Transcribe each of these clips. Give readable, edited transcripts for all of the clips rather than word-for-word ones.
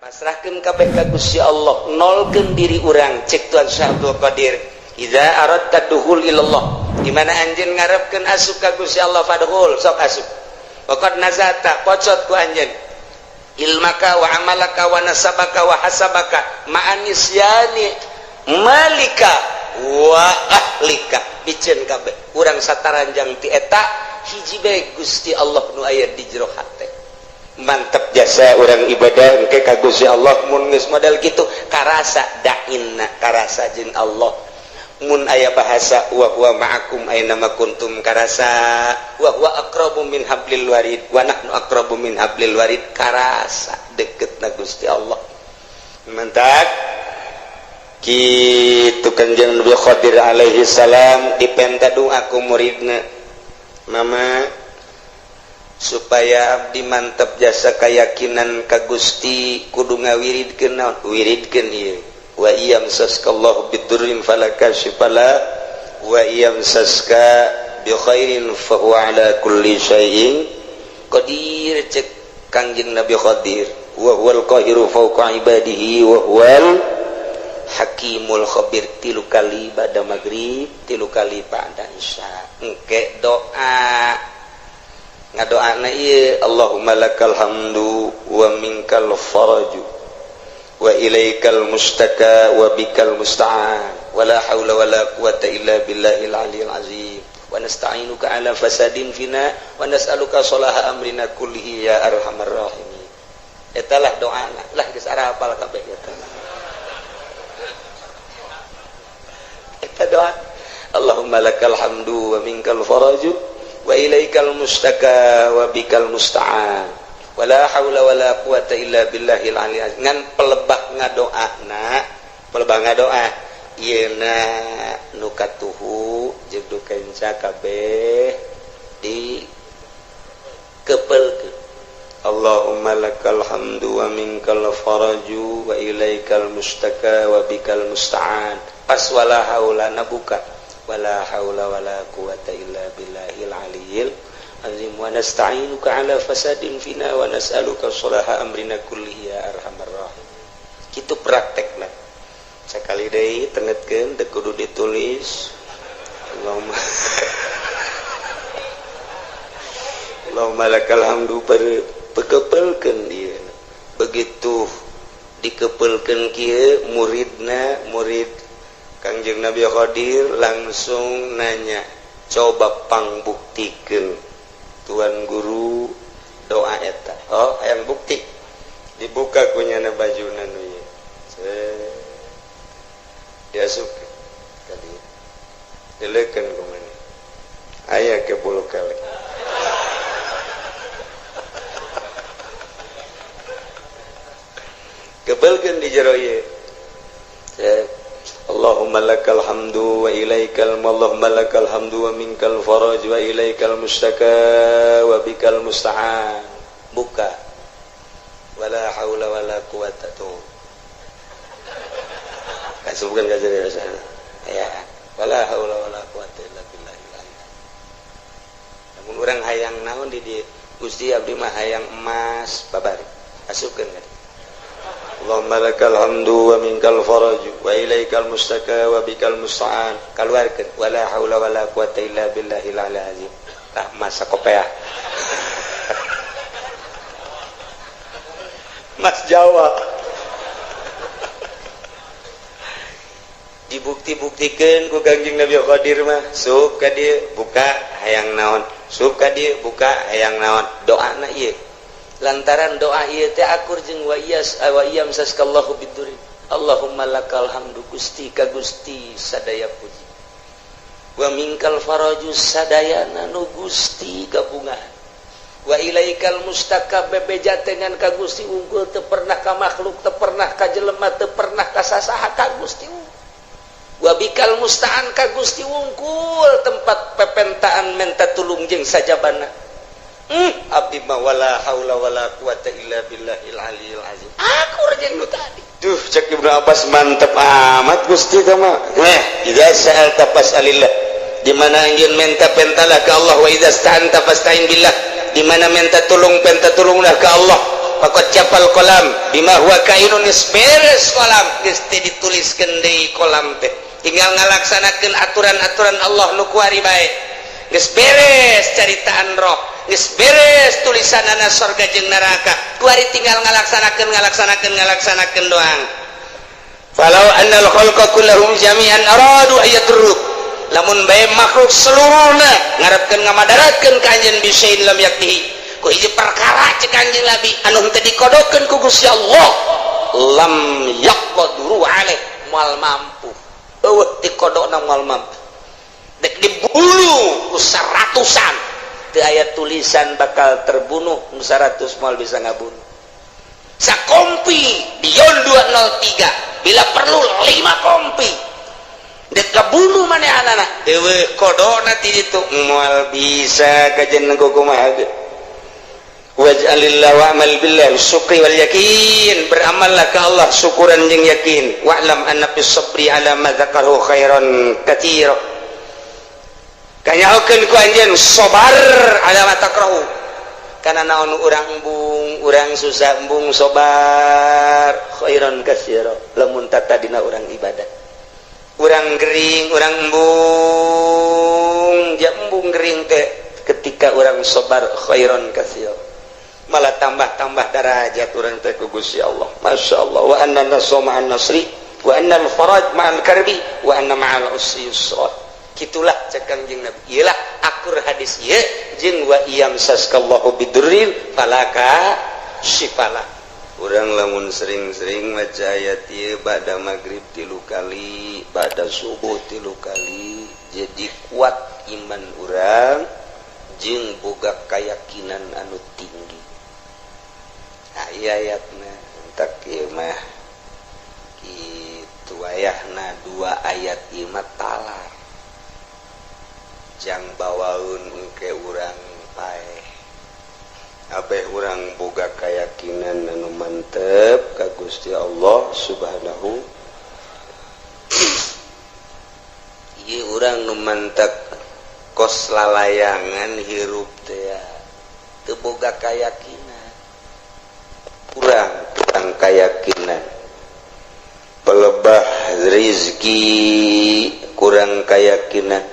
Pasrahkeun kabeh ka Gusti Allah, nolkeun diri urang. Cek Tuan Syekh Abdul Qadir, idza aradta dukhul ilallah, di mana anjeun ngarepkeun asup ka Gusti Allah, fadkhul, sok asup. Waqad nazata, pocot ku anjeun ilmaka wa amalaka wa nasabaka wa hasabaka ma'anisyani malika wa ahlika, biceun kabeh urang sataranjang ti eta hiji bae, Gusti Allah nu aya di jero hate. Mantap jasa orang ibadah engke ka Gusti Allah mun geus model kitu, karasa dainna, karasa jeung Allah. Mun aya bahasa wa huwa ma'akum aina ma kuntum, karasa wa huwa aqrabu min hablil warid wa nahnu aqrabu min hablil warid, karasa deket na Gusti Allah. Mantap kitu Kanjeng Nabi Khadir alaihi salam dipenta doa ku muridna, mama, supaya abdi mantep jasa keyakinan ka Gusti kudu ngawiridkeun naon, wiridkeun ieu, wa iyamsaskallahu bidurrin fala kashifa la wa iyamsaska bi khairin fa huwa ala kulli syai'in qadir. Cek Kangjeng Nabi Khadir, wa huwal qahiru fawqa ibadihi wa huwal hakimul khabir. Tilu kali ba'da maghrib, tilu kali ba'da isya. Engke doa, ngadoana ieu, Allahumma lakal hamdu wa minkal faraju wa ilaikal mustaka wa bikal musta'an wa la haula wa la quwata illa billahil aliyil azim wa nasta'inuka ala fasadin fina wa nas'aluka salaha amrina kullihi ya arhamar rahimin. Eta lah doana lah, geus arapal kabeh eta. Eta doa, Allahumma lakal hamdu wa minkal faraju wa ilaikal mustaka wa bikal musta'an wala haula wala quwata illa billahil aliyil azim. Ngan pelebah ngadoana, pelebah ngadoa ieu na nu katuhu jeung nu kenca kabeh di kepelkeun. Allahumma lakal hamdu wa minkal faraju wa ilaikal mustaka wa bikal musta'an. Pas wala haula na buka, wala haula wala quwata illa billahil aliyil azim wa nasta'inuka ala fasadin fina wa nas'aluka salaha amrina kullihi ya arhamar rahim. Kitu praktekna. Sakali deui tengetkeun, teu kudu ditulis. Allahumma Allahumma lakal hamdu, pekepelkeun ieu. Begitu dikepelkeun kieu, muridna, murid Kangjeng Nabi Khadir langsung nanya, coba pangbuktikeun, tuan guru, doa eta. Oh, hayang bukti, dibuka kunyana bajuna nu ieu, diasupkeun ka dieu, dileukeun ku maneh, aya ke bulu kelek, kepelkeun di jero ieu. Allahumma lakal hamdu wa ilaikal, Allahumma lakal hamdu wa minkal faraj wa ilaikal mustaka wa bikal musta'an. Buka, wala haula wala quwata, tuh kasubkeun ka jero ya, wala haula wala quwata illa billah. Lamun urang hayang naon di dieu, Gusti abdi mah hayang emas, babari asupkeun ka dieu. Allahumma lakal hamdu wa minkal faraj wa ilaikal mustaka wa bikal musta'an, keluarkeun, wala haula wala quwata illa billahil aliyil azim. Tah masa kopeah Mas Jawa dibukti-buktikeun ku Kangjeng Nabi Khadir mah, sup ka dieu buka hayang naon, sup ka dieu buka hayang naon, doana ieu. Lantaran doa ieu teh akur jeung wa iyas wa iyamsaskallahu bidurri. Allahumma lakal hamdu, Gusti, ka Gusti sadaya puji, wa minkal faraju, sadayana nu Gusti gabungan, wa ilaikal mustaka, bebeja dengan ka Gusti unggul, teu pernah ka makhluk, teu pernah ka jelema, teu pernah ka sasaha, ka Gusti. Wa bikal musta'an, ka Gusti wungkul tempat pepentaan menta tulung jeung sajabana. Abdi mah wala haula wala quwata illa billahil aliyil azim. Akur jeung nu tadi. Duh, cek Ibnu Abbas, mantep amat Gusti ka mah. Idza sa'alta fas'alillah. Di mana anjeun menta, pentalah ke Allah, wa idza sta'anta fasta'in billah. Di mana menta tulung, penta tulunglah ke Allah. Faqad jaffal qalam bima huwa kainun. Geus beres kolam, geus teu dituliskeun deui kolam teh, tinggal ngalaksanakeun aturan-aturan Allah nu kuari bae. Geus beres caritaan roh, geus beres tulisanana sorga jeung neraka, kuari tinggal ngalaksanakeun, ngalaksanakeun, ngalaksanakeun doang. Falau annal khalqa kullahum jami'an aradu ayadurruk, lamun bae makhluk seluruhna ngarepkeun ngamadaratkeun ka anjeun, bisyai'in lam yaktihi, ku hiji perkara cek Kanjeng Nabi anu henteu dikodokeun ku Gusti Allah, lam yaqduru alaih, moal mampu. Eueuh dikodokna moal mampu. Dek dibunuh ku seratusan, teu aya tulisan bakal terbunuh, nu 100 moal bisa ngabunuh. Sakompi Dion 203, bila perlu 5 kompi, dek kabunuh manehanana, eueuh kodona ti ditu, moal bisa kajen kumaha ge. Waj'alillah wa'mal billah syukri wal yakin, beramallah ke Allah syukuran jeung yakin. Wa'lam anna fis sabri ala ma dzakarahu khairan katsira, kanyahokeun ku anjeun sabar ala ma takrahu, kana naon urang embung, urang susah embung, sabar khairan katsira. Lamun tatadina urang ibadah, urang gering, urang embung, ja embung gering teh, ketika urang sabar khairan katsira, malah tambah-tambah darajat urang teh ku Gusti Allah. Masya Allah. Wa anna nasra ma'an nasri wa anna al-faraj ma'al karbi wa anna ma'al usri yusra. Kitulah cek Kangjeng Nabi. Iyalah akur hadis ieu jeung wa iyamsaskallahu bidurrin fala kasyifalah. Urang lamun sering-sering maca ayat ieu ba'da maghrib tilu kali, ba'da subuh tilu kali, jadi kuat iman urang jeung boga keyakinan anu tinggi. Nah, iya ayatna tak ieu mah kitu ayahna dua ayat ieu mah talar jang bawaun engke urang paeh abeh urang boga keyakinan anu mantep ka Gusti Allah Subhanahu. Ieu urang nu mantep kos lalayangan hirup teh teu boga keyakinan, kurang kurang keyakinan, pelebah rizki kurang keyakinan,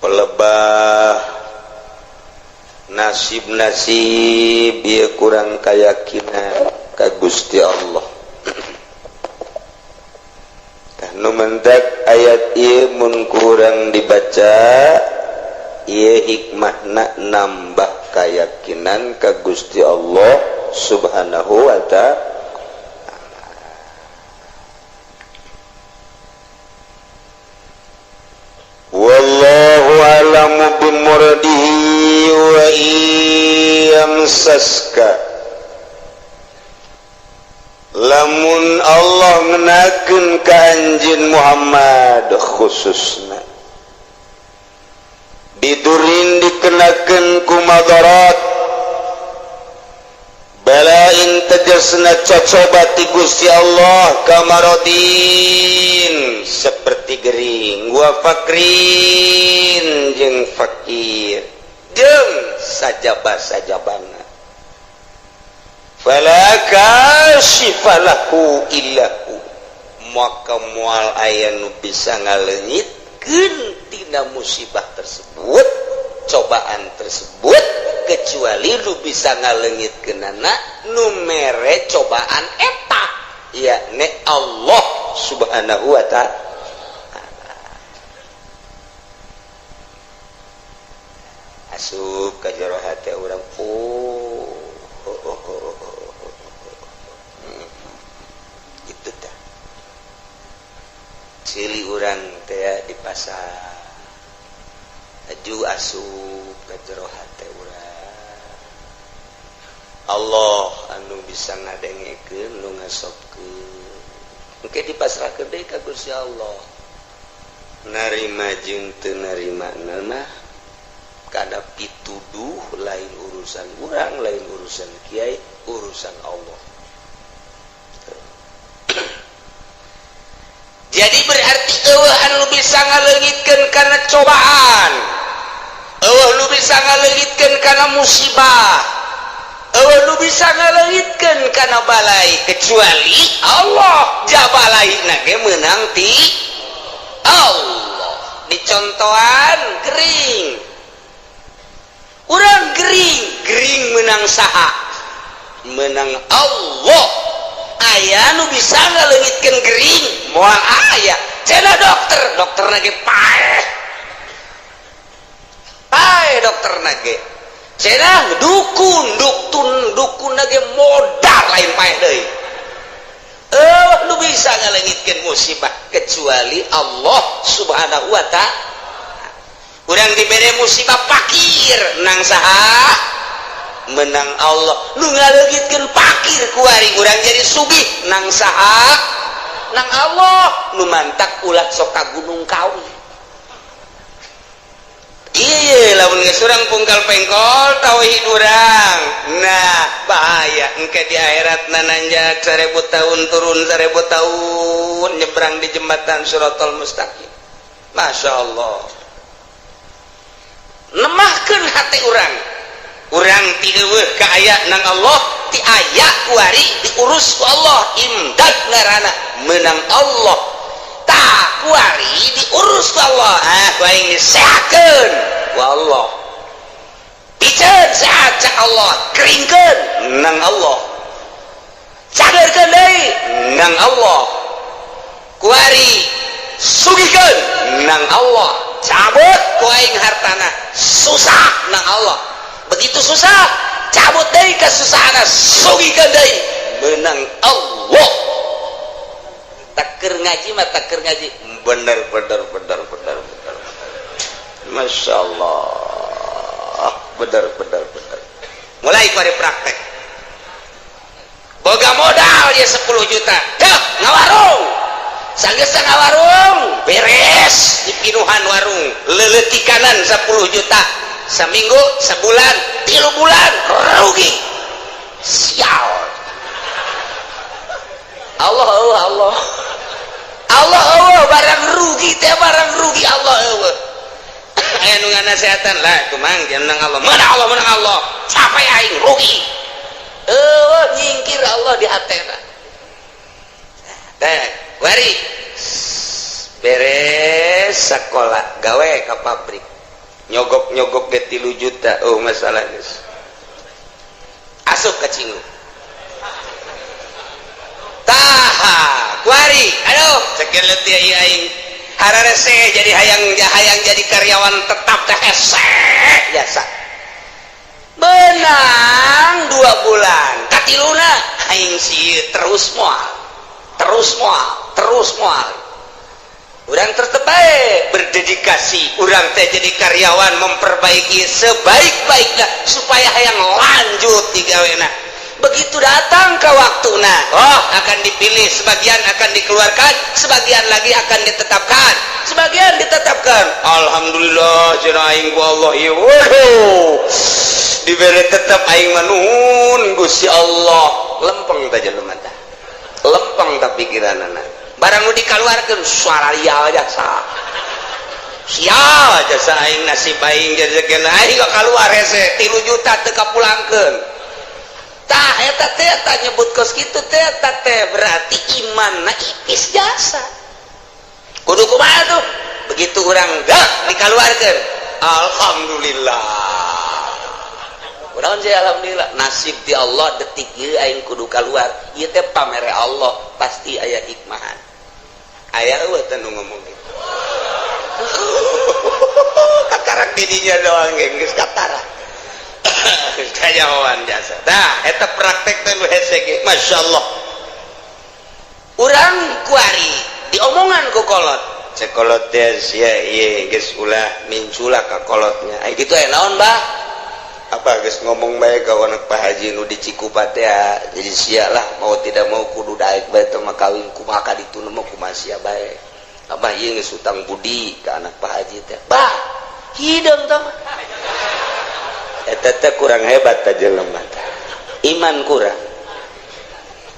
pelebah nasib-nasib ieu kurang keyakinan ka Gusti Allah. Tah nu mentak ayat ieu mun kurang dibaca ieu hikmahna nambah keyakinan ka Gusti Allah Subhanahu wa ta'ala. Wallahu a'lamu bimuradihi wa iyamsaska, lamun Allah ngenakeun ka anjeun Muhammad khususna bidurin dikenakeun ku madarat, balain tegasna cocoba ti Gusti Allah, kamarodin seperti gering, wa fakrin jeung fakir jeung sajaba-sajabana, fala kasyifa lahu illahu, maka moal aya nu bisa ngaleungitkeun tina musibah tersebut, cobaan tersebut, kecuali lu bisa ngaleungitkeunana nu mere cobaan eta, yakni Allah Subhanahu wa ta'ala. Asup ka jero hate urang, oh, oh, oh, oh, oh, oh. Itu tah cili urang teh di pasar aju asup ka jero hate urang, Allah anu bisa ngadengekeun, nu ngasobkeun, engke dipasrahkeun deui ka Gusti Allah. Narima jeung teu narima mah kada pituduh, lain urusan urang, lain urusan kiai, urusan Allah. Jadi berarti eueuh anu bisa ngaleungitkeun kana cobaan, eueuh nu bisa ngaleungitkeun kana musibah, Euweuh nu bisa ngaleungitkeun kana balai kecuali Allah. Ja balai na ge meunang ti Allah. Dicontohan gering, urang gering, gering menang saha? Menang Allah. Aya nu bisa ngaleungitkeun gering? Moal aya. Cenah dokter, dokter ge paeh, paeh dokter ge. Cenah dukun, dukun, dukun ge modal, lain paeh deui. Eh, nu bisa ngaleungitkeun musibah kecuali Allah Subhanahu wa Ta'ala. Urang dibere musibah pakir, nang saha? Menang Allah. Nu ngaleungitkeun pakir kuari urang jadi sugih, nang saha? Nang Allah. Nu mantak ulah sok ka Gunung Kawi. Iya, lamun geus urang pungkal pengkol tauhid urang, nah bahaya engke di akhirat. Nanjak 1000 tahun, turun 1000 tahun, nyebrang di jembatan Siratal Mustaqim. Masya Allah, nemahkeun hati urang. Urang ti euweuh ka aya nang Allah, ti aya kuari diurus ku Allah. Imdad ngaranna, menang Allah. Tah, kuari diurus ku Allah, ah, ku aing disehatkeun ku Allah, piceun sehat cak Allah, keringkeun nang Allah, cagerkeun deui nang Allah, kuari sugihkeun nang Allah, cabut ku aing hartana susah nang Allah. Begitu susah, cabut deui kesusahan, sugihkeun deui, menang Allah. Tah, keur ngaji mah, tah, keur ngaji bener bener bener bener bener. Masya Allah, bener bener bener. Mulai pada praktek, boga modal ya 10 juta, dah ngawarung. Sanggeus ngawarung beres, dipinuhan warung, leletikanan 10 juta. Seminggu, sebulan, 3 bulan, rugi. Sial. Allah, Allah, Allah, Allah, Allah. Barang rugi teh, barang rugi, Allah Allah. Aya nu nganasehatan lah, kumang menang Allah, menang Allah, menang Allah. Capek aing rugi. Eh, nyingkir Allah di hatena. Teh wari beres sekolah, gawe ke pabrik, nyogok-nyogok ge 3 juta. Oh, masalah geus asup ka cingu. Taha kuari, aduh, sekian letih aing, hararese jadi hayang hayang jadi karyawan tetap teh hese jasa. Menang 2 bulan, katiluna aing sih terus moal, terus moal, terus moal. Urang tetep bae berdedikasi. Urang teh jadi karyawan memperbaiki sebaik-baiknya supaya hayang lanjut digawena. Begitu datang ke waktu, nah, oh, akan dipilih, sebagian akan dikeluarkan, sebagian lagi akan ditetapkan. Sebagian ditetapkan, alhamdulillah cenah aing ku Allah ieu, waduh, diberi tetap, aing mah nuhun Gusti Allah. Lempeng teh jelema teh, lempeng tak pikiranana. Barang nu dikeluarkeun, suara ria jasa, sial jasa aing, nasib aing jadi sekian, aing kok keluar hese 3 juta teu kapulangkeun. Tah, eta teh, eta nyebut kos kitu teh, eta teh berarti imanna ipis jasa. Kudu kumaha tuh? Begitu urang gak dikeluarkeun, alhamdulillah. Urang sih alhamdulillah, nasib di Allah, detik ieu aing kudu keluar. Ieu teh pamere Allah, pasti aya hikmahan. Aya euweuh teh nu ngomong gitu? Kakarak didinya doang geus katara kayawan jasa. Tah, eta praktek teh nu hese ge. Masya Allah, urang kuari diomongan ku kolot, cek kolot teh, sia ieu geus ulah mincula ka kolotnya. Ai kitu aya naon, bah? Apa geus ngomong bae ka anak Pak Haji nu di Cikupa teh? Jadi sia lah, mau tidak mau kudu daek bae teh mah kawin. Kumaha ka ditu mah, kumaha sia bae. Abah ieu geus utang budi ka anak Pak Haji teh. Bah, hideung teh mah. Eta teh kurang hebat teh jelema teh, iman kurang.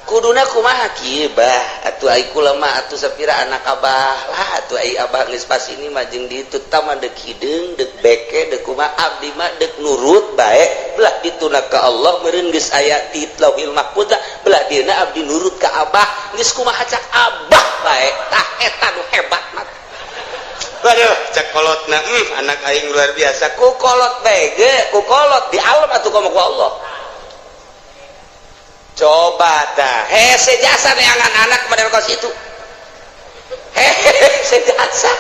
Kuduna kumaha kieu, Bah? Atuh ai kula mah atuh sapira anak abah lah atuh, ai abah geus pas ini mah jeung ditu tah mah deuk hideung, deuk beke, deuk kumaha, abdi mah deuk nurut bae. Belah dituna ka Allah meureun geus aya di Lauhil Mahfuz, belah dieuna abdi nurut ka abah, geus kumaha cak abah bae. Tah, eta nu hebat mah. Waduh, cak kolotna, anak aing luar biasa. Ku kolot bae ge, ku kolot di alam atuh komo ku Allah. Coba dah, hese jasa neangan anak kepada kos itu, hese jasa.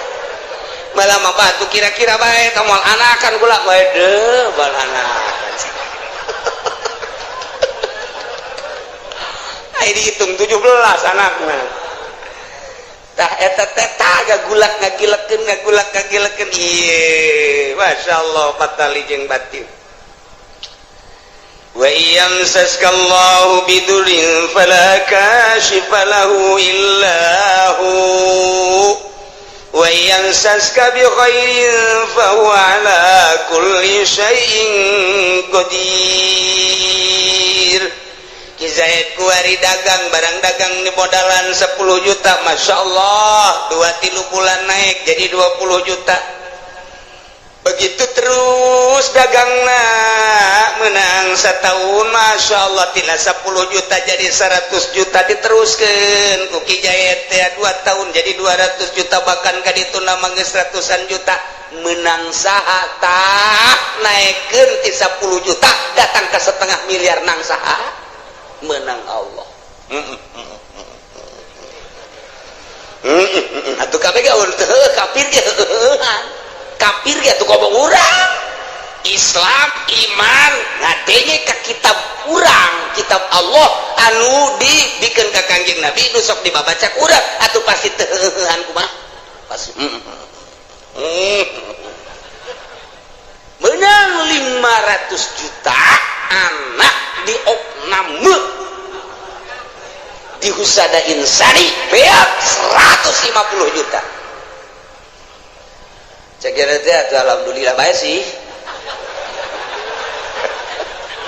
Malah mah batu kira-kira bae moal anakan kula bae deh, bal anakan. Ai dihitung 17 anakna. Tah, eta teh gagulak ngagilekeun, ngagulak ngagilekeun. Ieu masyaallah patali jeung batin. Wa yamsaska Allahu bidurrin fala kashifa lahu illa hu wa yamsaska bi khairin fa huwa ala kulli syai'in qadir. Ki Zaid kuari dagang, barang dagang di modalan 10 juta, Masya Allah, 2-3 bulan naik jadi 20 juta. Begitu terus dagangna menang setahun, Masya Allah, tina 10 juta jadi 100 juta. Diteruskan ku Ki Zaid teh 2 tahun jadi 200 juta, bahkan ka ditu nama geus ratusan juta. Menang saha tah naikkeun ti 10 juta datang ke setengah miliar? Nang saha? Menang Allah. Atuh kabeh ge teu kafir ge, kafir ge atuh ngomong urang Islam iman ngadenge ka kitab urang, kitab Allah anu dibikeun ka Kangjeng Nabi, nu sok dibabaca ku urang, atuh pasti teu heuhan kumaha pasti. Menang 500 juta, anak di opname di Husada Insani beak 150 juta. Cek teh atuh alhamdulillah bae sih.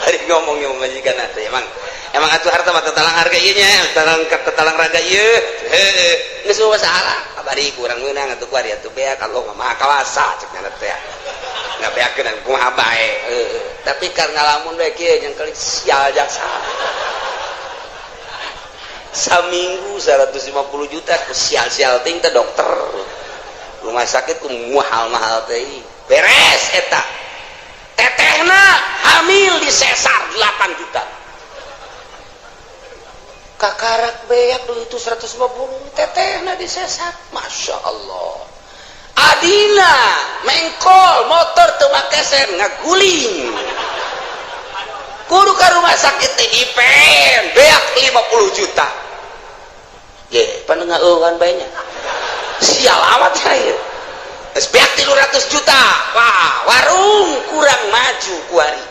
Hari ngomong yang majikan atuh emang emang atuh harta mah tetalang harga ieu nya, tetalang tetalang raga ieu, heuh, geus masalah abari kurang meunang atuh kuari atuh beak, Allah mah maha kawasa cek nya teh, ngabeakeun kumaha bae. Tapi karena ngalamun bae kieu yang kali sial jasa saminggu 150 juta ku sial-sial ting teh, dokter rumah sakit ku mahal-mahal teh beres. Eta tetehna hamil di sesar 8 juta, kakarak beak dulu itu 150, tetehna di sesar. Masya Allah, adina mengkol motor teu make sen, ngaguling, kudu ka rumah sakit teh dipen beak 50 juta. Ye, panengah bae nya, sial amat ya. Geus beak 300 juta. Wah, warung kurang maju kuari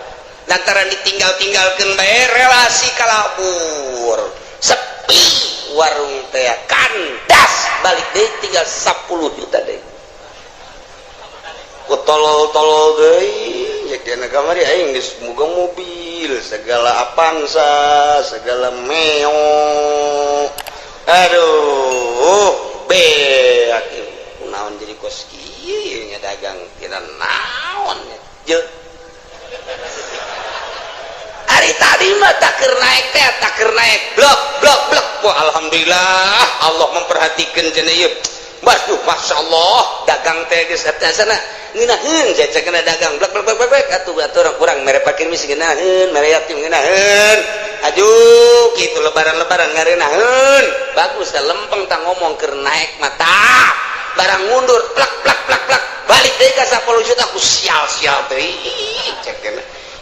lantaran ditinggal-tinggalkeun bae, relasi kalabur, sepi warung teh, kandas, balik deui tinggal 10 juta deui. Ku tolol-tolol deui ya dina kamari aing geus boga mobil segala, Avanza segala, Meo, aduh, beak naon jadi kos kieu nya, dagang tidak naon je. Hari tadi mah tak naik teh, tak naik, blok blok blok. Wah, alhamdulillah Allah memperhatikan cenah ieu. Waduh, masya Allah, dagang teh geus eta sana ngeunaheun saya kena dagang, blok blok blok blok atuh atuh orang kurang mere fakir miskin ngeunaheun, mere yatim ngeunaheun, aju kitu lebaran-lebaran ngareunaheun, bagus dah lempeng tah ngomong keur naik mata barang mundur, plak plak plak plak, balik deui ka 10 juta ku sial-sial teh. Cek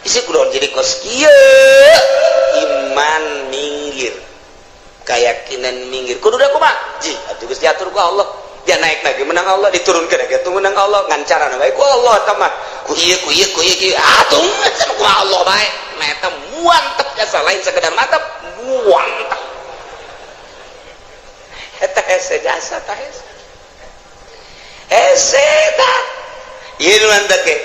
isi kudu jadi kos kieu. Iman minggir, keyakinan minggir, kudu da kumaha ji atuh geus diatur ku Allah. Dia naik lagi menang Allah, diturunkan lagi atuh menang Allah, ngan carana bae ku Allah eta mah, ku ieu ku ieu ku ieu ku atuh ku Allah bae. Nah, eta muantep jasa, lain sekedar mantep, muantep eta hese jasa tah, hese hese tah ieu nu mantep ge.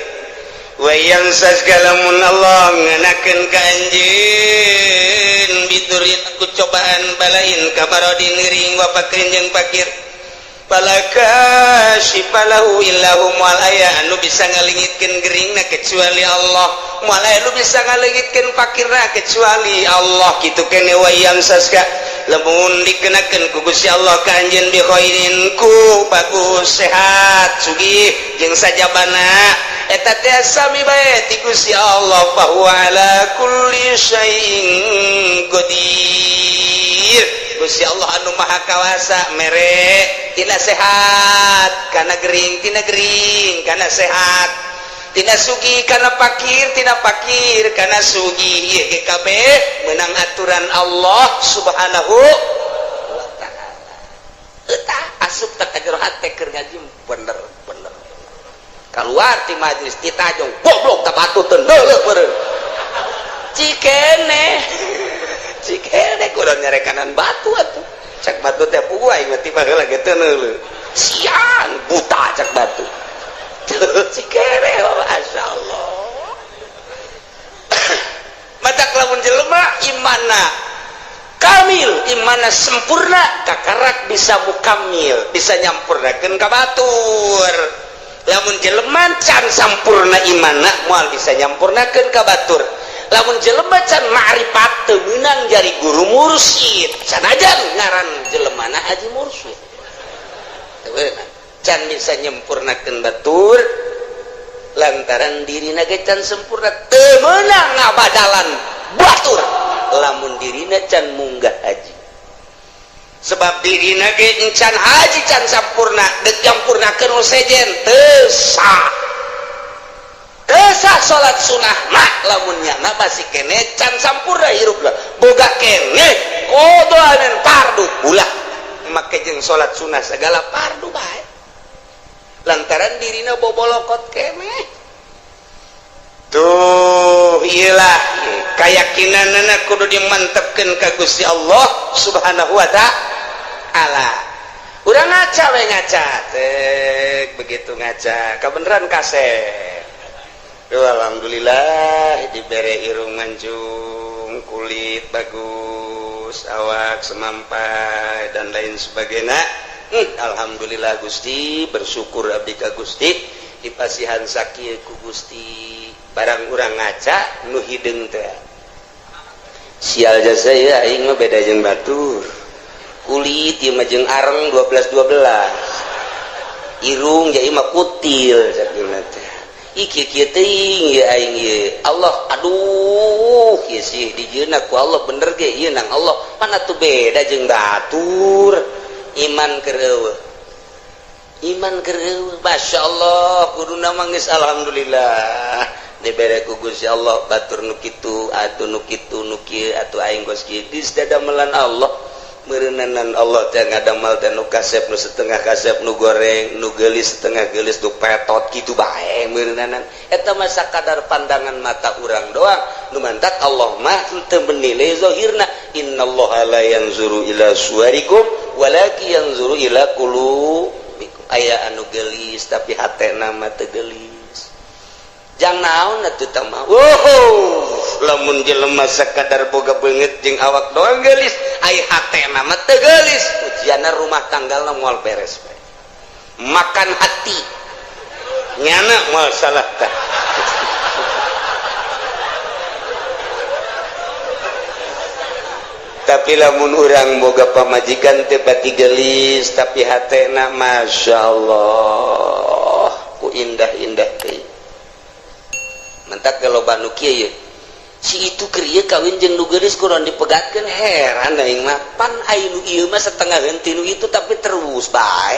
Wa yamsaska lamun Allah ngenakeun ka anjeun bidurin ku cobaan balain kamarodin gering wa fakrin jeung fakir, fala kasyifa lahu illahu. Moal aya anu bisa ngalengitkeun geringna kecuali Allah, moal aya anu bisa ngalengitkeun fakirna kecuali Allah. Kitu kene. Wa yamsaska, lamun dikenakeun ku Gusti Allah ka anjeun, bi khairin, ku bagus, sehat, sugih jeung sajabana, eta teh sami bae ti Gusti Allah. Fa huwa ala kulli syai'in qadir. Gusti Allah anu maha kawasa mere tina sehat kana gering, tina gering kana sehat, tina sugih kana pakir, tina pakir kana sugih. Ieu ge kabeh menang aturan Allah Subhanahu wa Ta'ala. Eta asup tak ka jero hate keur ngaji, bener bener. Keluar ti majlis, ditajong, goblok, tak batu teu neuleuh meureun. Cikene cikene kudu nyarekanan batu atuh. Cak batu teh, puguh aing mah tiba heula ge teu neuleuh, siang buta, cak batu. Cikene. Masyaallah, matak lamun jelema imana kamil, imana sempurna, kakarak bisa mukamil, bisa nyampurnakeun ka batur. Lamun jelema can sampurna imana, moal bisa nyampurnakeun ka batur. Lamun jelema can ma'rifat, teu meunang jari guru mursyid, sanajan ngaran jelemana haji mursyid. Teu meunang, can bisa nyempurnakeun batur lantaran dirina ge can sempurna. Teu meunang ngabadalan batur lamun dirina can munggah haji, sebab dirina ge can haji, can sampurna. Dek nyampurnakeun nu sejen, teu sah, teu sah salat sunah mah lamun nyana masih kene can sampurna hirup lah, boga kene qadha dan fardu. Ulah make jeung salat sunah segala fardu bae lantaran dirina bobolokot kene. Tuh, iyalah keyakinan kudu dimantepkeun ka Gusti Allah Subhanahu wa Ta'ala. Udah ngaca we, ngaca cek, begitu ngaca kebenaran kasep. Duh, alhamdulillah dibere irung mancung, kulit bagus, awak semampai, dan lain sebagainya. Alhamdulillah Gusti, bersyukur abdi ka Gusti dipasihan sakieu ku Gusti. Barang urang ngaca, nu hideung teh, sial jasa ya, aing mah beda jeung batur, kulit ieu mah jeung areng 12 12, irung jadi mah kutil, cak teh iki kieu teuing ya aing ieu. Allah, aduh, ieu sih dijieunna ku Allah, bener ge ieu nang Allah, mana tuh beda jeung batur. Iman keur eueuh, iman keur eueuh. Masya Allah, kuduna mah geus alhamdulillah dibere ku Gusti Allah, batur nu kitu atuh, nu kitu, nu kieu atuh, aing geus kieu geus dadamelan Allah. Meureunanan Allah teh ngadamal teh nu kasep, nu setengah kasep, nu goreng, nu geulis, setengah geulis, nu petot kitu bae meureunanan. Eta mah sakadar pandangan mata urang doang. Nu mantak Allah mah teu menilai zahirna. Innallaha la yanzuru ila suwarikum walakin yanzuru ila qulubikum. Aya anu geulis tapi hatena mah teu geulis, jang naon atuh tah mah. Wow, lamun jelema sakadar boga beungeut jeung awak doang geulis, ai hatena mah teu geulis, ujianna rumah tanggalna moal beres bae. Makan hati nyana moal salah tah. Tapi lamun urang boga pamajikan teu pati geulis tapi hatena Masya Allah ku indah-indah teh, mentak kalau nu kieu ye, si itu keur ieu kawin jeung nu geulis, kurang dipegatkeun. Heran aing mah, pan ai nu ieu mah setengah henti nu itu, tapi terus bae.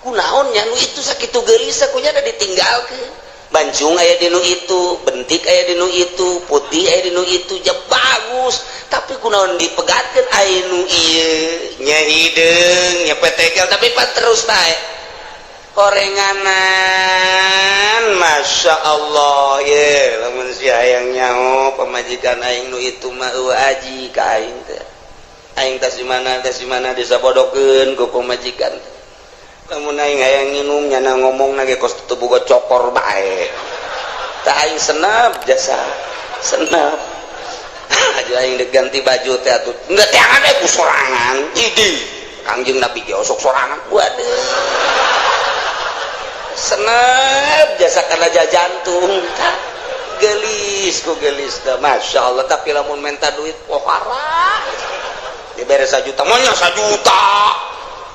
Kunaon nya nu itu sakitu geulis kunya ada ditinggalkeun? Bancung aya di nu itu, bentik aya di nu itu, putih aya di nu itu, ja bagus, tapi kunaon dipegatkeun? Ai nu ieu nya hideung nya petekel, tapi pan terus bae korenganan. Masya Allah ye, lamun si hayang nyaho pamajikan aing nu itu mah eueuh aji ka aing teh. Aing tas di mana, tas di mana, disabodokeun ku pamajikan. Lamun aing hayang nginum, nyana ngomong ge kos teu boga cokor bae. Tah, aing senap jasa senap. Baju aing dek ganti baju teh atuh. Enggak teangan ku sorangan. Idi. Kangjeng Nabi ge osok sorangan. Waduh. Senep jasa kana jantung. Gelis ku gelis dah. Masya Allah, tapi lamun minta duit pohara. Dibere 1 juta, maunya 1 juta.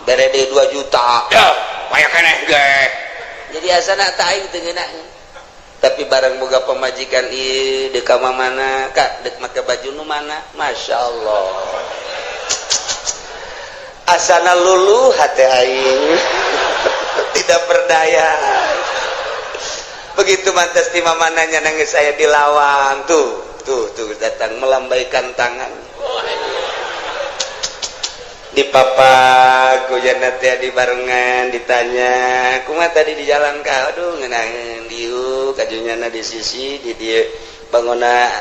Bere deui 2 juta. Ya, paya keneh ge. Jadi asana teh aing teu ngeunaheun. Tapi barang boga pamajikan ieu deuk ka mana, Kak, deuk make baju nu mana? Masya Allah. Asana luluh hate aing. Tidak berdaya. Begitu mantas di mamananya nangis saya dilawang tuh, tuh, tuh datang melambaikan tangan. Di papak kujana teh dibarengan ditanya, kumaha tadi di jalan ka? Aduh ngeunaheun diuk kajunyana di sisi di dieu bangona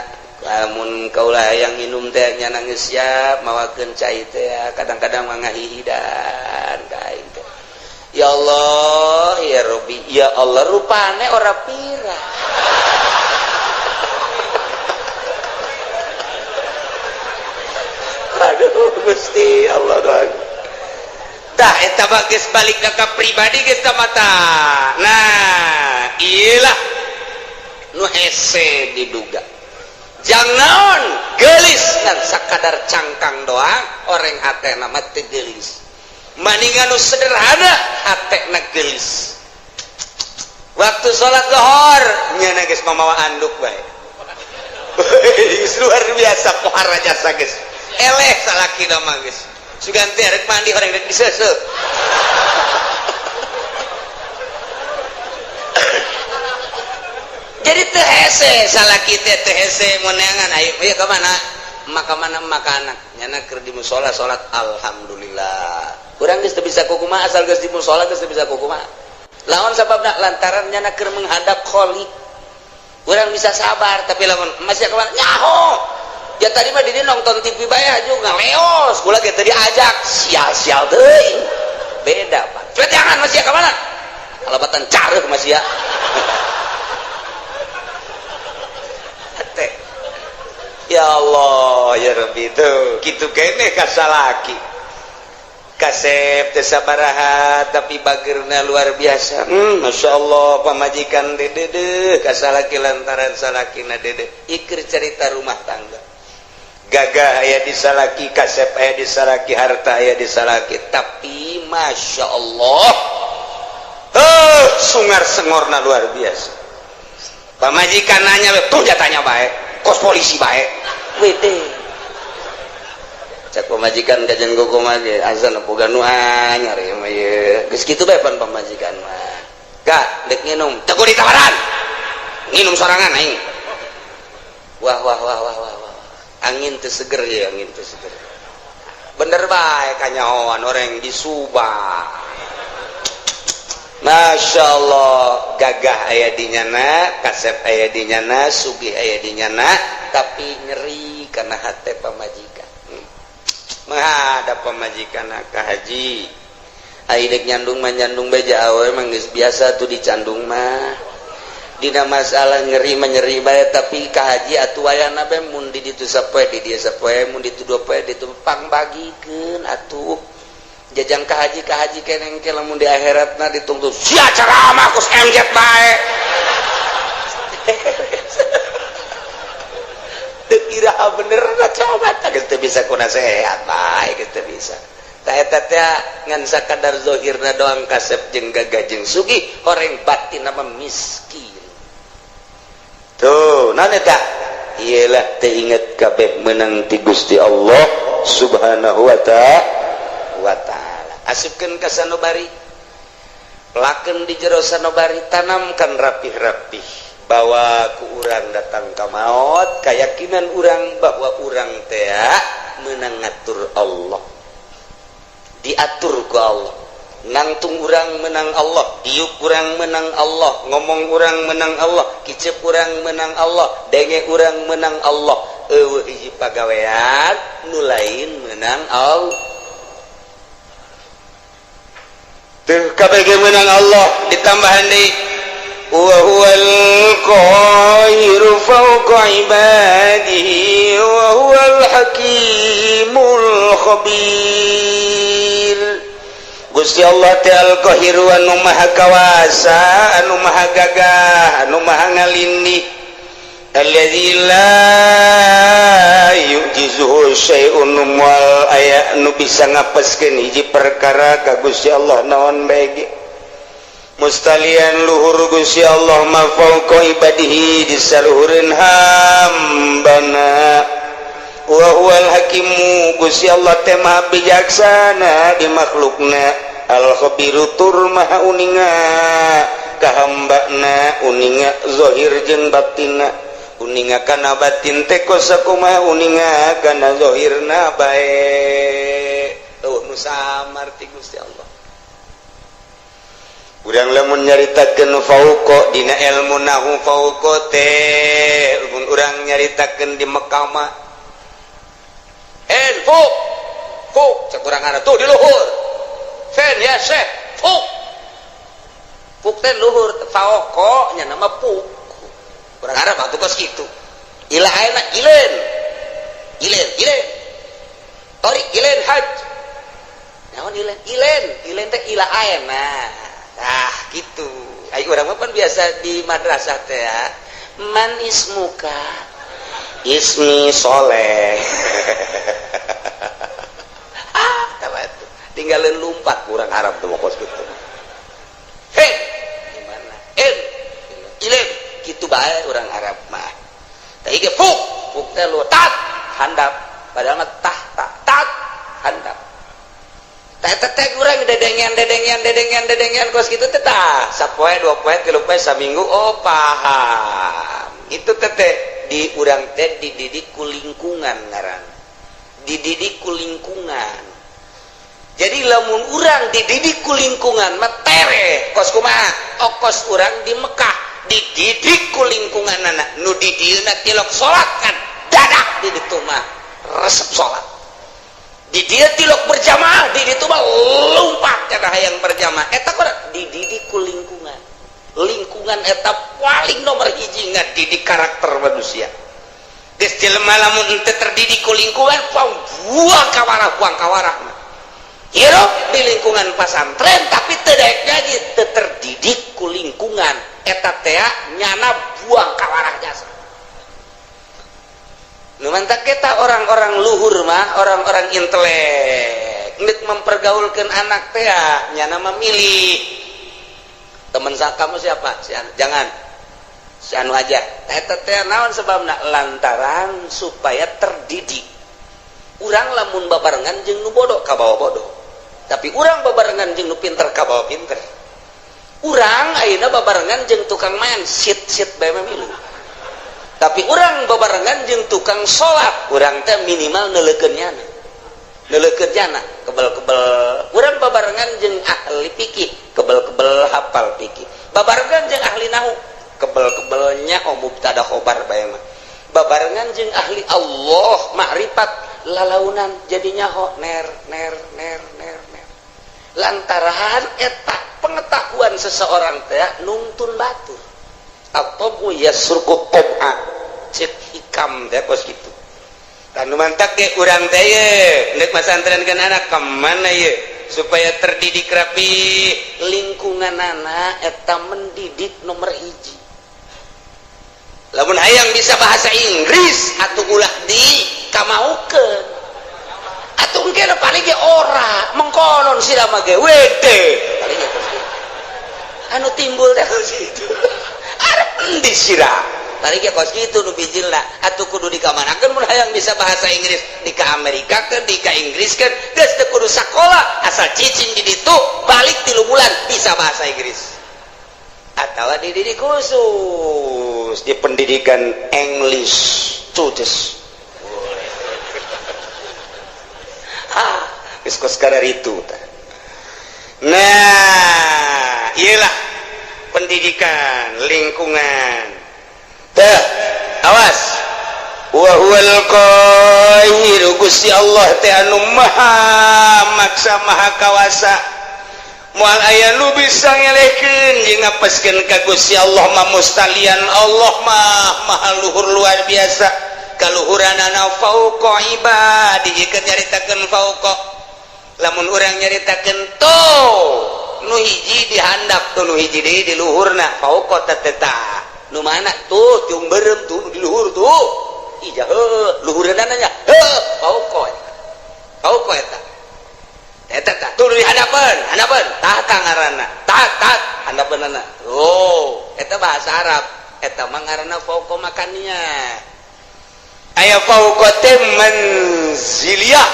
lamun kaulah yang minum teh nya nangis siap mawakeun cai teh kadang-kadang mah ngahihidan ka aing teh. Ya Allah, ya Rabbi, ya Allah rupane ora pira. Aduh Gusti Allah doang. Tah eta mah geus balik ka pribadi geus tah mata. Nah, iyalah nu hese diduga. Jangan geulis ngan sakadar cangkang doang, orang hatena mah teu geulis. Maningan nu sederhana hatena geulis. Waktu salat lohor nya geus mamawa anduk bae. Luar biasa pohara jasa geus. Eleh salaki mah geus. Sugan teh rek mandi orang rek diseuseuh. Jadi teu hese salaki teh teu hese moneangan ayo ieu ka mana? Maka mana maka anak nyana keur di musala salat alhamdulillah. Urang geus teu bisa kukumaha asal geus di musala geus teu bisa kukumaha. Lawan sababna lantaran nyana keur menghadap Khalik. Urang bisa sabar tapi lamun masih ka mana nyaho. Ya tadi mah didi nonton TV bae juga ngaleos kula ge teu diajak sial-sial teuing. Beda Pak. Cuek jangan masih ka mana? Alabatan careuh masih ya. Teh. Ya Allah ya Rabbi tuh kitu keneh ka salaki. Kasep teu sabaraha tapi bageurna luar biasa. Masya Allah pamajikan dedeh ka salaki lantaran salakina dedeh. Iker cerita rumah tangga. Gagah aya di salaki, kasep aya di salaki, harta aya di salaki, tapi masya Allah sungar sengorna luar biasa. Pamajikan nanya tuh jatanya baik, kos polisi baik, wede. Cak pamajikan kajian gogo mah ge azan boga nu anyar ieu mah ieu. Geus kitu bae pan pamajikan mah. Kak, dek nginum, teu kudu ditawaran. Nginum sorangan aing. Wah wah wah wah wah. Angin teu seger ya, angin teu seger. Bener bae kanyahoan orang di Subang. Masya Allah, gagah aya di nyana, kasep aya di nyana, sugih aya di nyana, tapi nyeri karena hate pamajikan. Menghadap pamajikan ka haji. Ai dek nyandung mah nyandung beja awe mah geus biasa tuh dicandung mah. Dina masalah nyeri menyeri bae tapi ka haji atuh wayana bae mun di ditu sapoe di dieu sapoe mun ditu dua poe ditu pangbagikeun atuh. Jajang ka haji keneng ke lamun di akhiratna ditungtu sia ceramah kus MZ bae. Teu iraha bener na coba tah geus teu bisa ku nasehat bae geus teu bisa. Tah eta teh ngan sakadar zahirna doang kasep jeung gagah jeung sugih horeng batin mah miskin. Tuh, naon eta? Iyalah teu inget kabeh menang ti Gusti Allah Subhanahu wa ta'ala. Asupkeun ka sanobari. Lakeun di jero sanobari tanamkan rapih-rapih bahwa ku urang datang ka maot, keyakinan urang bahwa urang teh menang ngatur Allah. Diatur ku Allah. Nangtung urang menang Allah, diuk urang menang Allah, ngomong urang menang Allah, kicep urang menang Allah, denge urang menang Allah. Eueuh hiji pagawean nu lain menang Allah. Teu kabeh menang Allah ditambahan deui. Wa huwal qahiru fawqa ibadihi wa huwal hakimul khabir. Gusti Allah teh Al-Qahiru, anu maha kawasa, anu maha gagah, anu maha ngalindih, alladzi la yu'jizuhu syai'un, moal aya nu bisa ngapeskeun hiji perkara ka Gusti Allah naon bae ge. Mustalian luhur Gusti Allah ma fauqa ibadihi, di saluhureun hambana. Wa huwal hakimu, Gusti Allah teh maha bijaksana di makhlukna, al khabiru, tur maha uninga ka hambana, uninga zahir jeung batinna, uninga kana batin teh kos sakumaha, uninga kana zahirna bae, euweuh nu samar ti Gusti Allah. Urang lamun nyaritakeun fauqa dina ilmu nahu, fauqa teh mun urang nyaritakeun di Mekah mah en fuk fuk, cek urang ada tuh di luhur fen ya syekh, fuk fuk teh luhur, fauqa nya nama fuk. Urang Arab atuh kos kitu. Ila ayeuna ilen ilen ilen torik ilen haj naon ilen ilen ilen teh ila ayeuna. Ah, gitu. Ayo, urang mah pan biasa di madrasah teh ya. Man ismuka? Ismi Soleh. Ah, tuh. Tinggalin lumpat kurang Arab tuh kos gitu. Hei, gimana? Eh, ilim gitu bae orang Arab mah. Tapi ge fuk, fuk teh lu tat handap, padahal mah tah tak tat handap. Teh urang dedengean dedengean dedengean dedengean kos gitu teh, tah sapoe, 2 poe, 3 poe, saminggu, oh paham itu teh. Di urang teh dididik ku lingkungan, ngaran dididik ku lingkungan. Jadi lamun urang dididik ku lingkungan mah tere kos kumaha. Okos urang di Mekah dididik ku lingkungan, anak nu di dieuna tilok salat kan dadak di ditu mah resep salat. Di dieu tilok berjamaah, di ditu mah lompat kana hayang berjamaah. Eta kurang dididik ku lingkungan. Lingkungan eta paling nomor hiji ngadidik karakter manusia. Geus jelema lamun henteu terdidik ku lingkungan, buang kawarah, buang kawarah. Hirup di lingkungan pasantren tapi teu daek ngaji, teu terdidik ku lingkungan, eta teh nyana buang kawarah jasa. Nu mantak kita orang-orang luhur mah, orang-orang intelek, nek mempergaulkan anak teh nyana memilih teman kamu siapa, si anu, jangan si anu aja. Eta teh naon sebabna? Lantaran supaya terdidik. Urang lamun babarengan jeung nu bodoh, kabawa bodoh, tapi urang babarengan jeung nu pinter, kabawa pinter. Urang ayeuna babarengan jeung tukang main sit sit bae milu, tapi urang babarengan jeung tukang salat, urang teh minimal neuleukeun nyana, neuleukeun nyana kebel-kebel. Urang babarengan jeung ahli fikih, kebel-kebel hafal fikih. Babarengan jeung ahli nahu, kebel-kebelnya oh mubtada khobar bae mah. Babarengan jeung ahli Allah, makrifat, lalaunan jadinya ho ner ner ner ner ner, lantaran eta pengetahuan seseorang teh nungtun batur atau yasruqu tob'a, cek hikam teh kos gitu kan. Mantak ge urang teh ye nek masantrenkeun anak kemana ye supaya terdidik rapi, lingkungan anak eta mendidik nomor hiji. Lamun hayang bisa bahasa Inggris atau ulah di kamaukeun atuh, engke paling ge ora mengkonon sira mah ge wede, paling ge anu timbul teh kos kitu. Arep endi sira? Paling ge kos kitu nu bijilna. Atuh kudu dikamanakeun mun hayang bisa bahasa Inggris? Di ka Amerika keun, di ka Inggris keun? Geus teu kudu sakola, asal cicing di ditu, balik 3 bulan bisa bahasa Inggris. Atau dididik khusus di pendidikan English Tudes. Ah, geus kos itu. Nah, iyalah pendidikan lingkungan teh. Awas, wa huwal qahiru, Gusti Allah teh anu maha maksa, maha kawasa. Moal aya nu bisa ngelehkeun jeung ngapeskeun ka Gusti Allah mah. Mustalian Allah mah maha luhur, luar biasa kaluhuranana. Fauqa ibadi keur nyaritakeun fauqa. Lamun urang nyaritakeun tuh nu hiji di handap tuh, nu hiji deui di luhurna, fauqa teh tah nu mana tuh? Tiung beureum tuh di luhur tuh. Ija heuh, luhureunana nya heuh, fauqa fauqa eta eta tah tuh di handapeun, handapeun tah tah ngaranna tah tah handapeunana. Oh, eta bahasa Arab, eta mah ngaranna fauqa makannya. Aya fauqa teh manziliyah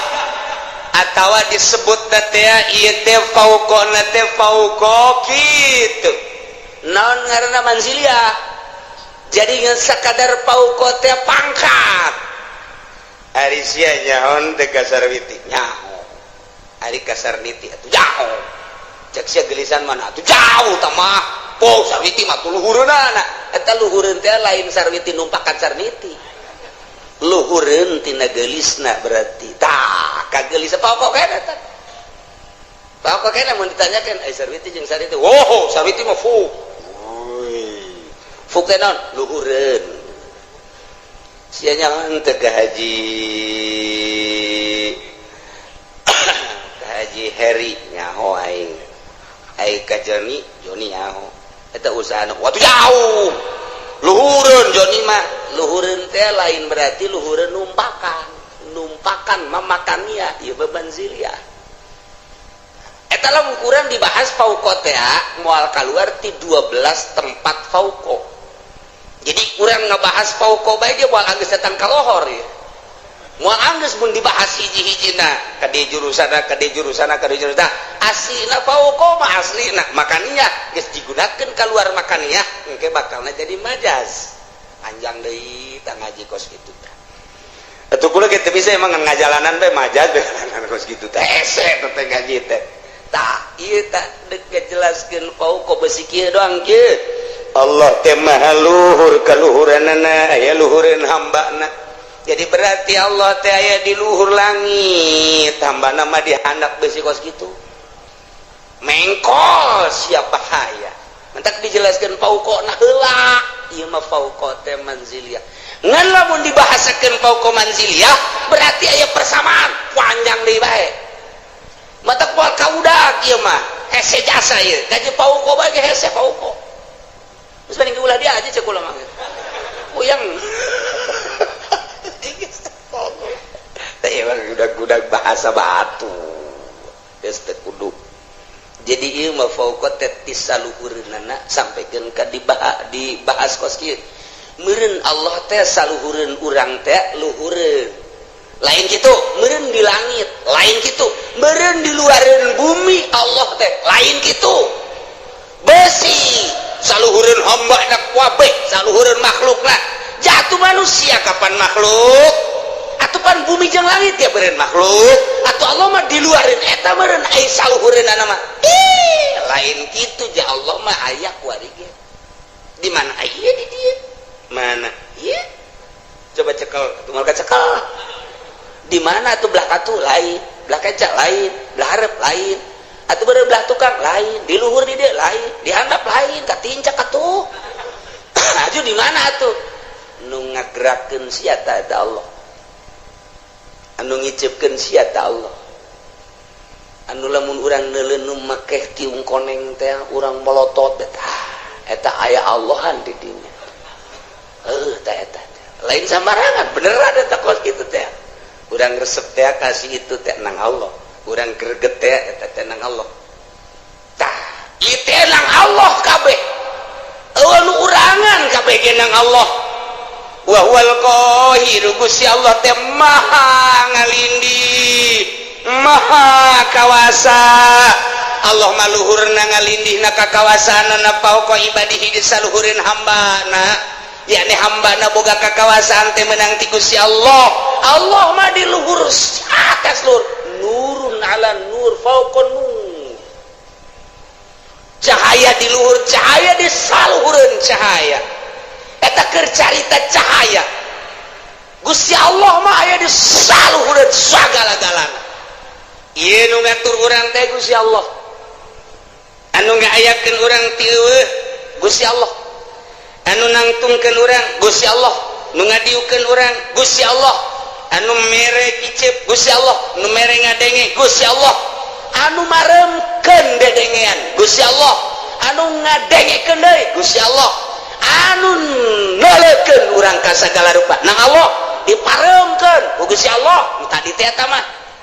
atawa disebut teh ieu teh fauqa teh fauqa kitu. Naon ngaranna manziliyah? Jadi ngan sakadar fauqa teh pangkat. Ari sia nyaho teh ka Sarwiti? Nyaho. Ari ka Sarniti atuh jauh. Cek sia gelisan mana atuh jauh tah mah. Po Sarwiti mah tuh luhureunana. Eta luhureun teh lain Sarwiti numpakan Sarniti, luhureun tina geulisna berarti. Tah kagelis pokok kene eta, pokok kene. Mun ditanyakeun ai Sarwiti jeung Sarniti, wow, Sarwiti mah fu fu teh naon? Luhureun. Sia nyaho teh ka Haji Heri? Nyaho aing. Ai ka Joni? Joni nyaho. Eta usaha waktu jauh, luhureun Joni mah. Luhureun teh lain berarti luhureun numpakan, numpakan mamakannya ieu manziliyah. Eta lamun kurang dibahas fauqa teh moal keluar ti 12 tempat fauqa. Jadi kurang ngebahas fauqa bae ge moal anggeus datang ka lohor ya, moal anggeus mun dibahas hiji-hijina ka di jurusana, ka di jurusana, ka di jurusana. Aslina fauqa mah aslina makaniah geus digunakeun keluar makaniah, engke bakalna jadi majaz, panjang deui tah ngaji kos kitu tah. Atuh kula ge teu bisa emang ngajalanan bae majaz bae kos kitu teh, hese teh ngaji teh. Tah ieu tah deuk ngajelaskeun fauqa besi kieu doang kieu. Allah teh maha luhur kaluhuranana, aya luhureun hambana. Jadi berarti Allah teh aya di luhur langit, hambana mah di handap besi kos kitu mengkol siap bahaya. Mentak dijelaskan fauqa nah heula ieu mah fauqa teh manziliyah. Ngan lamun dibahasakeun fauqa manziliyah berarti aya persamaan, panjang deui bae, matak moal kaudak ieu mah. Hese jasa ieu gaji fauqa bae ge hese fauqa. Terus banding ulah dia aja cek kula mah puyeng. Teh emang gudag-gudag bahasa batu geus teu kudu. Jadi ieu mah fauqa teh ti saluhureunana sampaikeun ka dibahas kos kieu. Meureun Allah teh saluhureun urang teh, luhureun lain kitu, meureun di langit lain kitu, meureun di luareun bumi Allah teh lain kitu. Besi saluhureun hamba na kabeh, saluhureun makhlukna. Jatuh manusia kapan makhluk atau pan bumi jeung langit ya beureun makhluk atau Allah mah di luareun eta meureun ai saluhureunana mah. Ih, lain kitu ja. Allah mah aya kuari ge. Di mana aya? Di dieu. Mana ieu? Coba cekel atuh, moal kacekel. Di mana tuh? Belah katu lain, belah kaca lain, belah hareup lain, atau belah belah tukang lain, di luhur di dia lain, di handap lain, katincak atuh. Aju di mana tuh nu ngagerakeun sia ta? Eta Allah. Anu ngicepkeun sia ta Allah. Anu lamun urang neuleun nu make tiung koneng teh urang melotot teh, eta aya Allahan di dinya. Heuh, tah eta lain sambarangan, beneran eta kos kitu teh. Urang resep teh kasih itu teh nang Allah, urang greget teh eta teh nang Allah. Tah ieu teh nang Allah kabeh, eueuh nu urangan kabeh ge nang Allah. Wa huwal qahiru, Gusti Allah teh maha ngalindih, maha kawasa. Allah mah luhurna ngalindihna kakawasaanana, fauqa ibadihi, di saluhureun hambana, yakni hambana boga kakawasaan teh menang ti Gusti Allah. Allah mah di luhur, atas luhur, nurun ala nur, fauqa nur, cahaya di luhur cahaya, di saluhureun cahaya. Eta keur carita cahaya. Gusti Allah mah aya di saluhureun sagala-galana. Ieu nu ngatur urang teh Gusti Allah. Ngaayakeun urang ti eueuh Gusti Allah, anu nangtungkeun urang Gusti Allah, nu ngadiukeun urang Gusti Allah, anu mere icip Gusti Allah, nu mere ngadenge Gusti Allah, anu maremkeun dedengean Gusti Allah, anu ngadengekeun deui Gusti Allah, anu noleukeun urang ka sagala rupa nang Allah, diparemkeun ku Gusti Allah. Nu tadi teh eta mah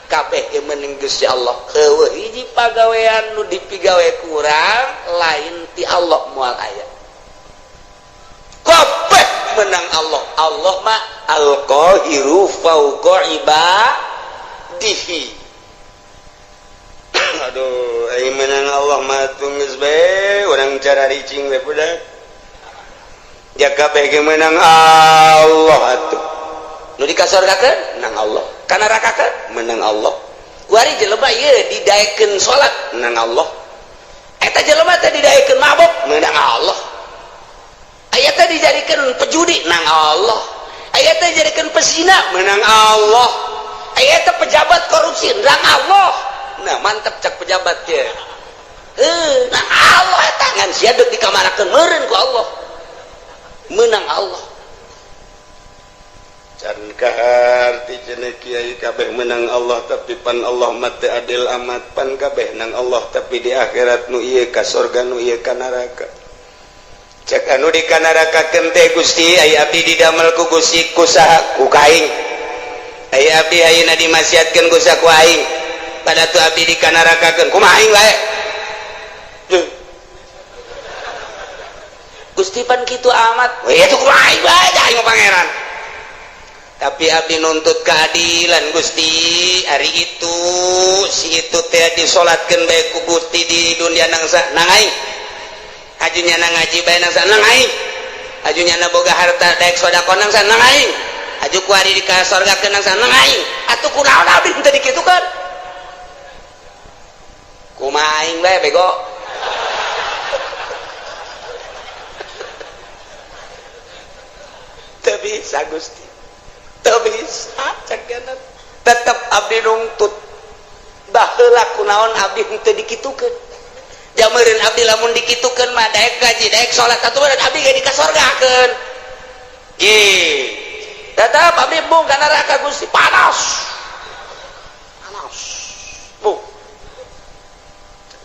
kabeh ge meuning Gusti Allah. Eueuh hiji pagawean nu dipigawe ku urang lain ti Allah moal aya. Kabeh menang Allah. Allah mah al-qahiru fauqa ibadihi. Aduh, aing menang Allah mah geus bae urang cara ricing we budak. Ya kabeh ge menang Allah atuh. Nu dikasorgakeun menang Allah, kanarakakeun menang Allah. Kuari jelema ieu didaekeun salat menang Allah. Eta jelema teh didaekeun mabok menang Allah. Aya teh dijadikeun pejudi nang Allah. Aya teh dijadikeun pesina menang Allah. Aya teh pejabat korupsi nang Allah. Nah, mantep cak pejabat teh. Heuh, nang Allah eta ngan sia deuk dikamarakeun meureun ku Allah. Menang Allah. Can kaharti cenah kiai kabeh menang Allah, tapi pan Allah mah teu adil amat, pan kabeh nang Allah tapi di akhirat nu ieu ka sorga, nu ieu ka neraka. Cek anu di kanarakakeun teh, Gusti, aya abdi didamel ku Gusti ku saha? Ku kaing. Aya abdi ayeuna dimaksiatkeun ku saha? Ku aing. Pada tu abdi dikanarakakeun kumaha aing bae? Gusti, pan kitu amat. We itu kumaha aing bae, aing mah pangeran. Tapi abdi nuntut keadilan, Gusti. Hari itu si itu teh disolatkeun bae ku Gusti di dunia nang sa nang aing. Hajunya nang ngaji bae nang sa nang aing. Hajunya na boga harta daek sedekah nang sa nang aing. Haju kuari di ka sorgakeun nang sa nang aing. Atuh kunaon abdi teu dikitukeun? Kumaha aing bae, bego. Teu bisa, Gusti. Teu bisa cek tetep abdi nungtut. Baheula kunaon abdi henteu dikitukeun? Jameureun abdi lamun dikitukeun mah daek gaji, daek salat, atuh meureun abdi ge dikasorgakeun. Ge. Tetep abdi bung ka neraka, Gusti, panas. Panas. Bu.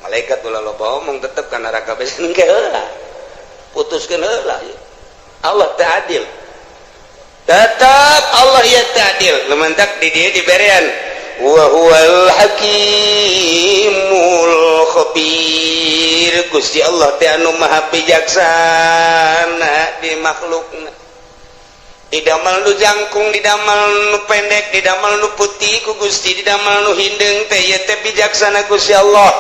Malaikat ulah loba omong, tetep ka neraka bae engke heula. Putuskeun heula. Allah teh adil. Tetap Allah ya adil. Lementak di dia diberian wa huwal hakimul khabir. Gusti Allah teh anu maha bijaksana di makhlukna. Didamel nu jangkung, didamel nu pendek, didamel nu putih ku Gusti, didamel nu hindeung teh ieu teh bijaksana Gusti Allah.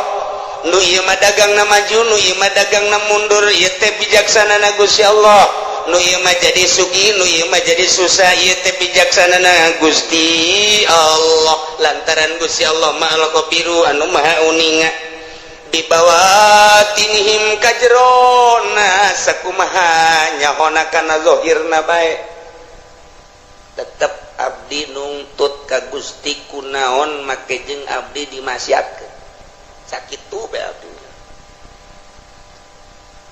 Nu ieu mah dagangna maju, nu ieu mah dagangna mundur, ieu teh bijaksana na Gusti Allah. Nu ieu mah jadi sugih, nu ieu mah jadi susah, ieu teh bijaksana Gusti Allah. Lantaran Gusti Allah mah al-khabiru anu maha uninga. Dibawatinihim kajerona sakumaha nyahona kana zahirna bae. Tetep abdi nungtut ka Gusti kunaon make jeung abdi dimaksiatkeun. Sakitu bae abdi.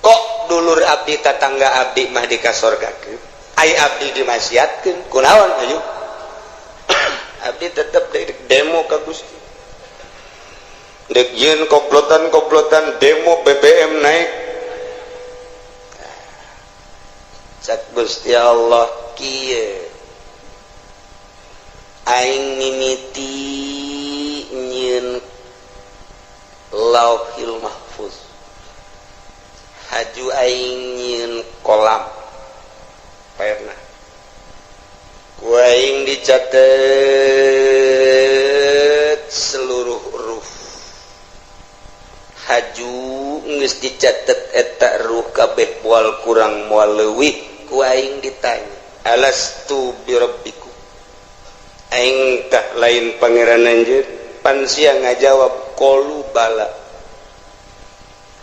Kok dulur abdi, tatangga abdi mah dikasorgakeun, ai abdi dimaksiatkeun kunaon? Ayo abdi tetep demo ka Gusti, dek yeun koplotan-koplotan demo BBM naik. Cak Gusti Allah kieu, aing mimiti nyieun Lauhil Mahfuz, haju aing nyieun kolam pernah ku aing dicatet seluruh huruf. Haju geus dicatet eta ruh kabeh, moal kurang moal leuwih. Ku aing ditanya, alastu birabbikum, aing tah lain pangeran anjeun? Pan sia ngajawab qalu bala.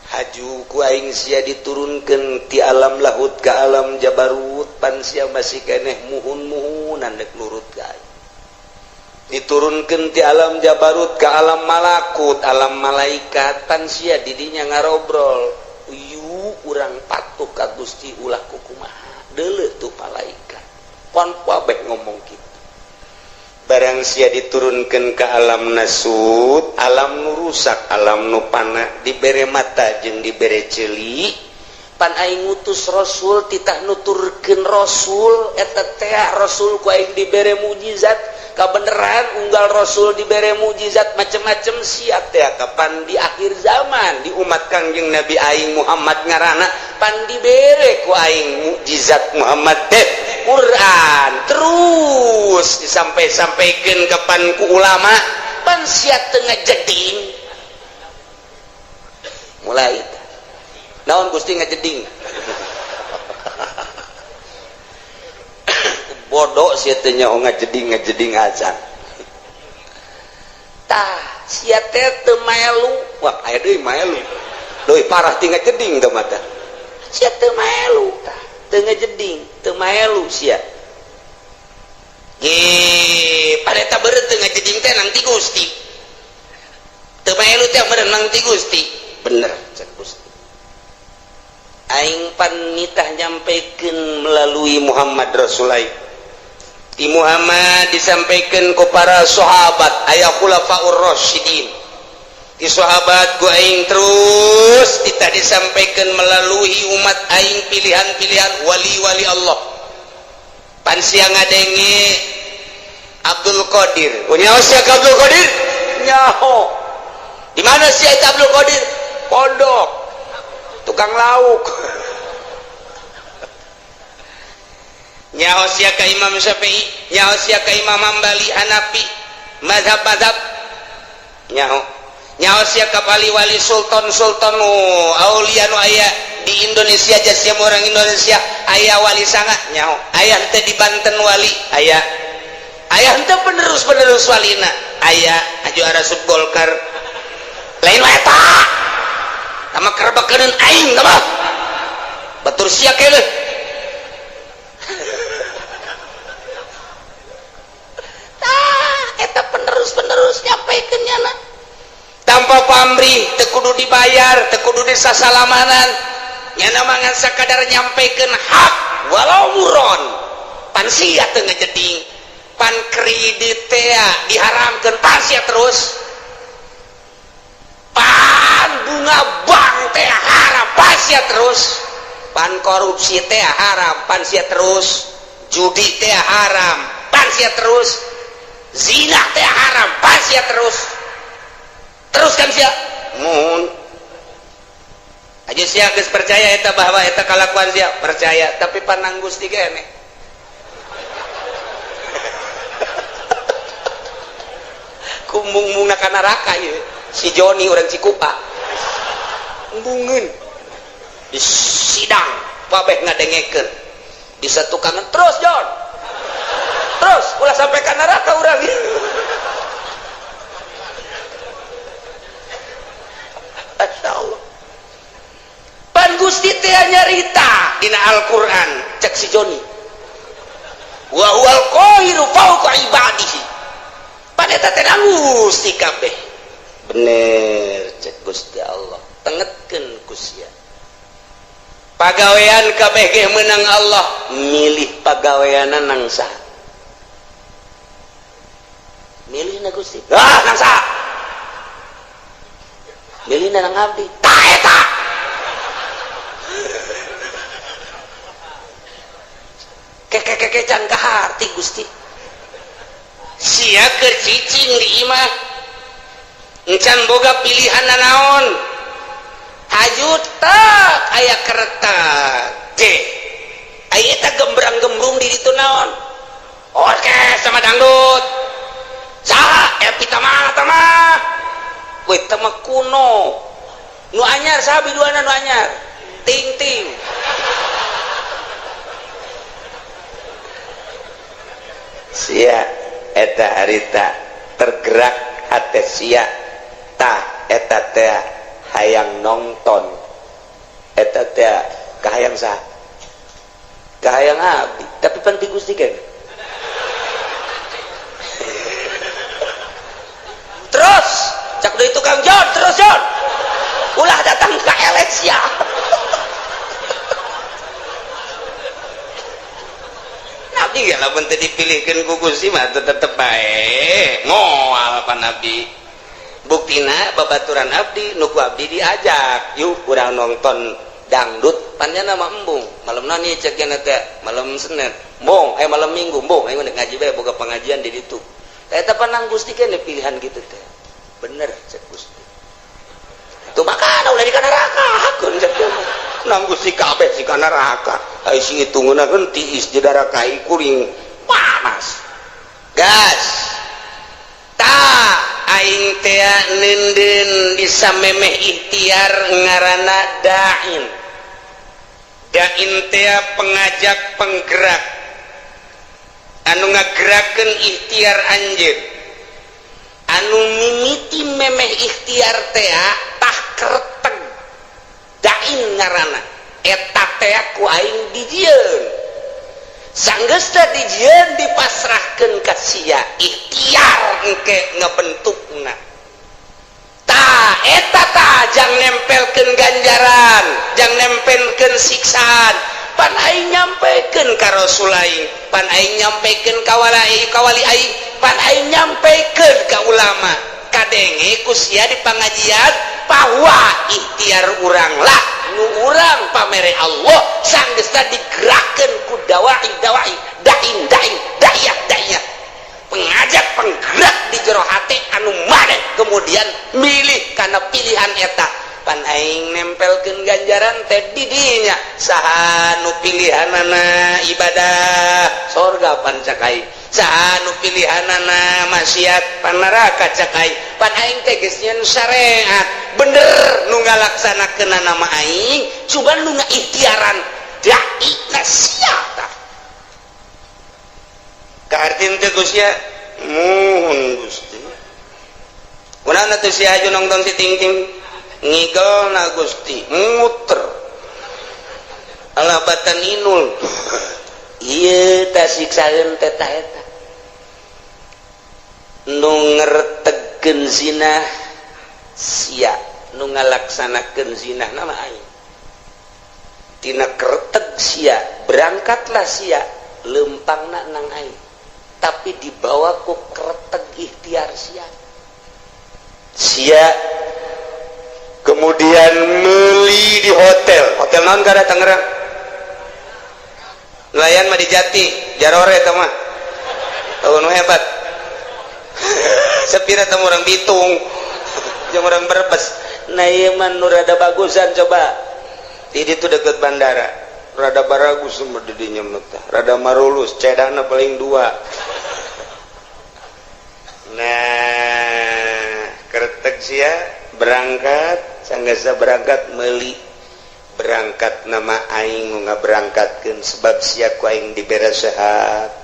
Haju ku aing sia diturunkeun ti alam lahut ke alam jabarut, pan sia masih keneh muhun-muhunan dek nurut ka aing. Diturunkan ti alam Jabarut ke alam malakut, alam malaikat, pan sia didinya ngarobrol. Yu urang patuh ka Gusti ulah kukumaha. Deuleu tuh malaikat. Pan kabeh ngomong kitu. Barang sia diturunkan ke alam nasut, alam nu rusak, alam nu pana, dibere mata jeung dibere ceuli. Pan aing ngutus rasul titah nuturkeun rasul eta teh rasul ku aing dibere mujizat. Kabeneran unggal rasul dibere mujizat macem-macem sia teh kapan di akhir zaman di umat Kangjeng Nabi aing Muhammad ngarana pan dibere ku aing mukjizat Muhammad teh Quran terus disampai-sampaikan kapan ku ulama pan sia teu ngajeding mulai naon Gusti ngajeding bodoh sia teh nyaho ngajeding ngajeding acan tah sia teh teu maelu wah aya deui maelu leuwih parah ti ngajeding teh mah tah sia teu maelu tah teu ngajeding teu maelu sia ge pareta beureut teu ngajeding teh nang ti Gusti teu maelu teh meureun nang ti Gusti bener cek Gusti aing pan nitah nyampekeun melalui Muhammad Rasulai di Muhammad disampaikan ke para sahabat aya khulafaur rasyidin di sahabat ku aing terus kita disampaikan melalui umat aing pilihan-pilihan wali-wali Allah pan sia ngadenge Abdul Qadir nyaho sia ka Abdul Qadir nyaho di mana sia eta Abdul Qadir pondok tukang lauk nyaho sia ka Imam Syafi'i nyaho sia ka Imam Hambali Hanafi mazhab-mazhab nyaho nyaho sia ka wali-wali sultan-sultan aulia nu aya di Indonesia sia orang Indonesia aya wali sanga nyaho aya henteu di Banten wali aya aya henteu penerus-penerus walina aya aju arasup Golkar lain wae eta tama kerbekeun aing tama batur sia keuleuh eta penerus-penerus nyampaikan nyana tanpa pamrih teu kudu dibayar teu kudu disasalamanan nyana mangan sakadar nyampaikan hak walau muron pan sia teu ngajeding pan kredit teh diharamkeun pan sia terus pan bunga bank teh haram pan sia terus pan korupsi teh haram pan sia terus judi teh haram pan sia terus zina teh haram pan sia terus terus kan sia mun aja sia geus percaya eta bahwa eta kalakuan sia percaya tapi panang Gusti keneh kumbung-mungna ka neraka ieu si Joni urang Cikupa embungeun di sidang babeh ngadengekeun di satukangan terus Jon terus ulah sampai ka neraka urang. Masya Allah pan Gusti teh nyarita dina Al-Qur'an cek si Joni wa huwal qahiru fawqa ibadihi pan eta teh Gusti kabeh bener cek Gusti Allah tengetkeun ku sia pagawean kabeh ge meunang Allah milih pagaweanna nang saha milih na Gusti ah nang saha milih na nang abdi tah eta keke-keke can kaharti Gusti sia keur cicing di imah encan boga pilihan nanaon haju tak aya kereta C aya eta gembrang-gembrung di ditu naon orkes sama dangdut saha Epi tama tama we tama kuno nu anyar saha biduana nu anyar ting-ting sia eta harita tergerak hate sia tah eta teh hayang nonton eta teh kahayang saha kahayang abdi tapi pan ti Gusti kan. Cak deui tukang John, terus John, ulah datang ka elek sia. Nabi ya lamun teu dipilihkeun ku Gusti mah tetep bae moal pa Nabi. Buktina babaturan abdi nu ku abdi diajak, yuk urang nonton dangdut, panjana mah embung malam nani cek teh malam Senin embung, malam Minggu embung, ayo ngaji bae boga pengajian di ditu. Eta panang Gusti kene pilihan gitu teh bener cek Gusti. Tuh makana ulah di kana neraka hakun cek nang Gusti kabeh si kana neraka. Ai si hitungeuna tiis di darah kai kuring panas. Gas. Ta aing teh neundeun bisa memeh ikhtiar ngaranna da'in. Da'in teh pengajak penggerak anu ngagerakeun ikhtiar anjeun. Anu mimiti memeh ikhtiar teh tah kerteg da'in ngaranna eta teh ku aing dijieun. Sanggeus teh dijieun dipasrahkeun ka sia ikhtiar engke ngebentukna. Tah eta tah jang nempelkeun ganjaran, jang nempelkeun siksaan. Pan aing nyampekeun ka Rasul aing, pan aing nyampekeun ka wali aing, pan aing nyampekeun ka ulama. Kadenge ku sia di pangajian bahwa ikhtiar urang lah nu urang pamere Allah sanggeusna digerakkeun ku dawai dawai dain dain da'iyah da'iyah pengajak penggerak di jero hate anu maneh kemudian milih karena pilihan eta. Pan aing nempelkeun ganjaran teh di dinya saha nu pilihanana ibadah sorga pan cak aing, saha nu pilihanana maksiat pan neraka cak aing. Pan aing teh geus nyeun syariat bener nu ngalaksanakeun nama aing, cuman nu ngaikhtiaran dai na sia tah. Kahartin teh Gusti muhun Gusti. Kunaon atuh si aju nonton si ting-ting ngigel na Gusti muter alah batan inul. Ieu tah siksaeun teh ta eta nu ngertegkeun zina sia, nu ngalaksanakeun zina nama aing. Tina kerteg sia berangkatlah sia lempangna nang aing, tapi dibawa ku kerteg ikhtiar sia. Sia kemudian meli di hotel. Hotel naon kada Tangerang? Nelayan mah di Jati, Jarore eta mah. Tahu nu hebat. Sepira teh orang Bitung, jeung orang Brebes. Nah ieu mah nu rada bagusan coba. Di ditu deket bandara. Rada baragus mah di dinya mah teh. Rada marulus, cedana paling dua. Nah, kertek sia berangkat, sanggasa berangkat meuli berangkat nama aing ngaberangkatkeun sebab sia ku aing dibere sehat,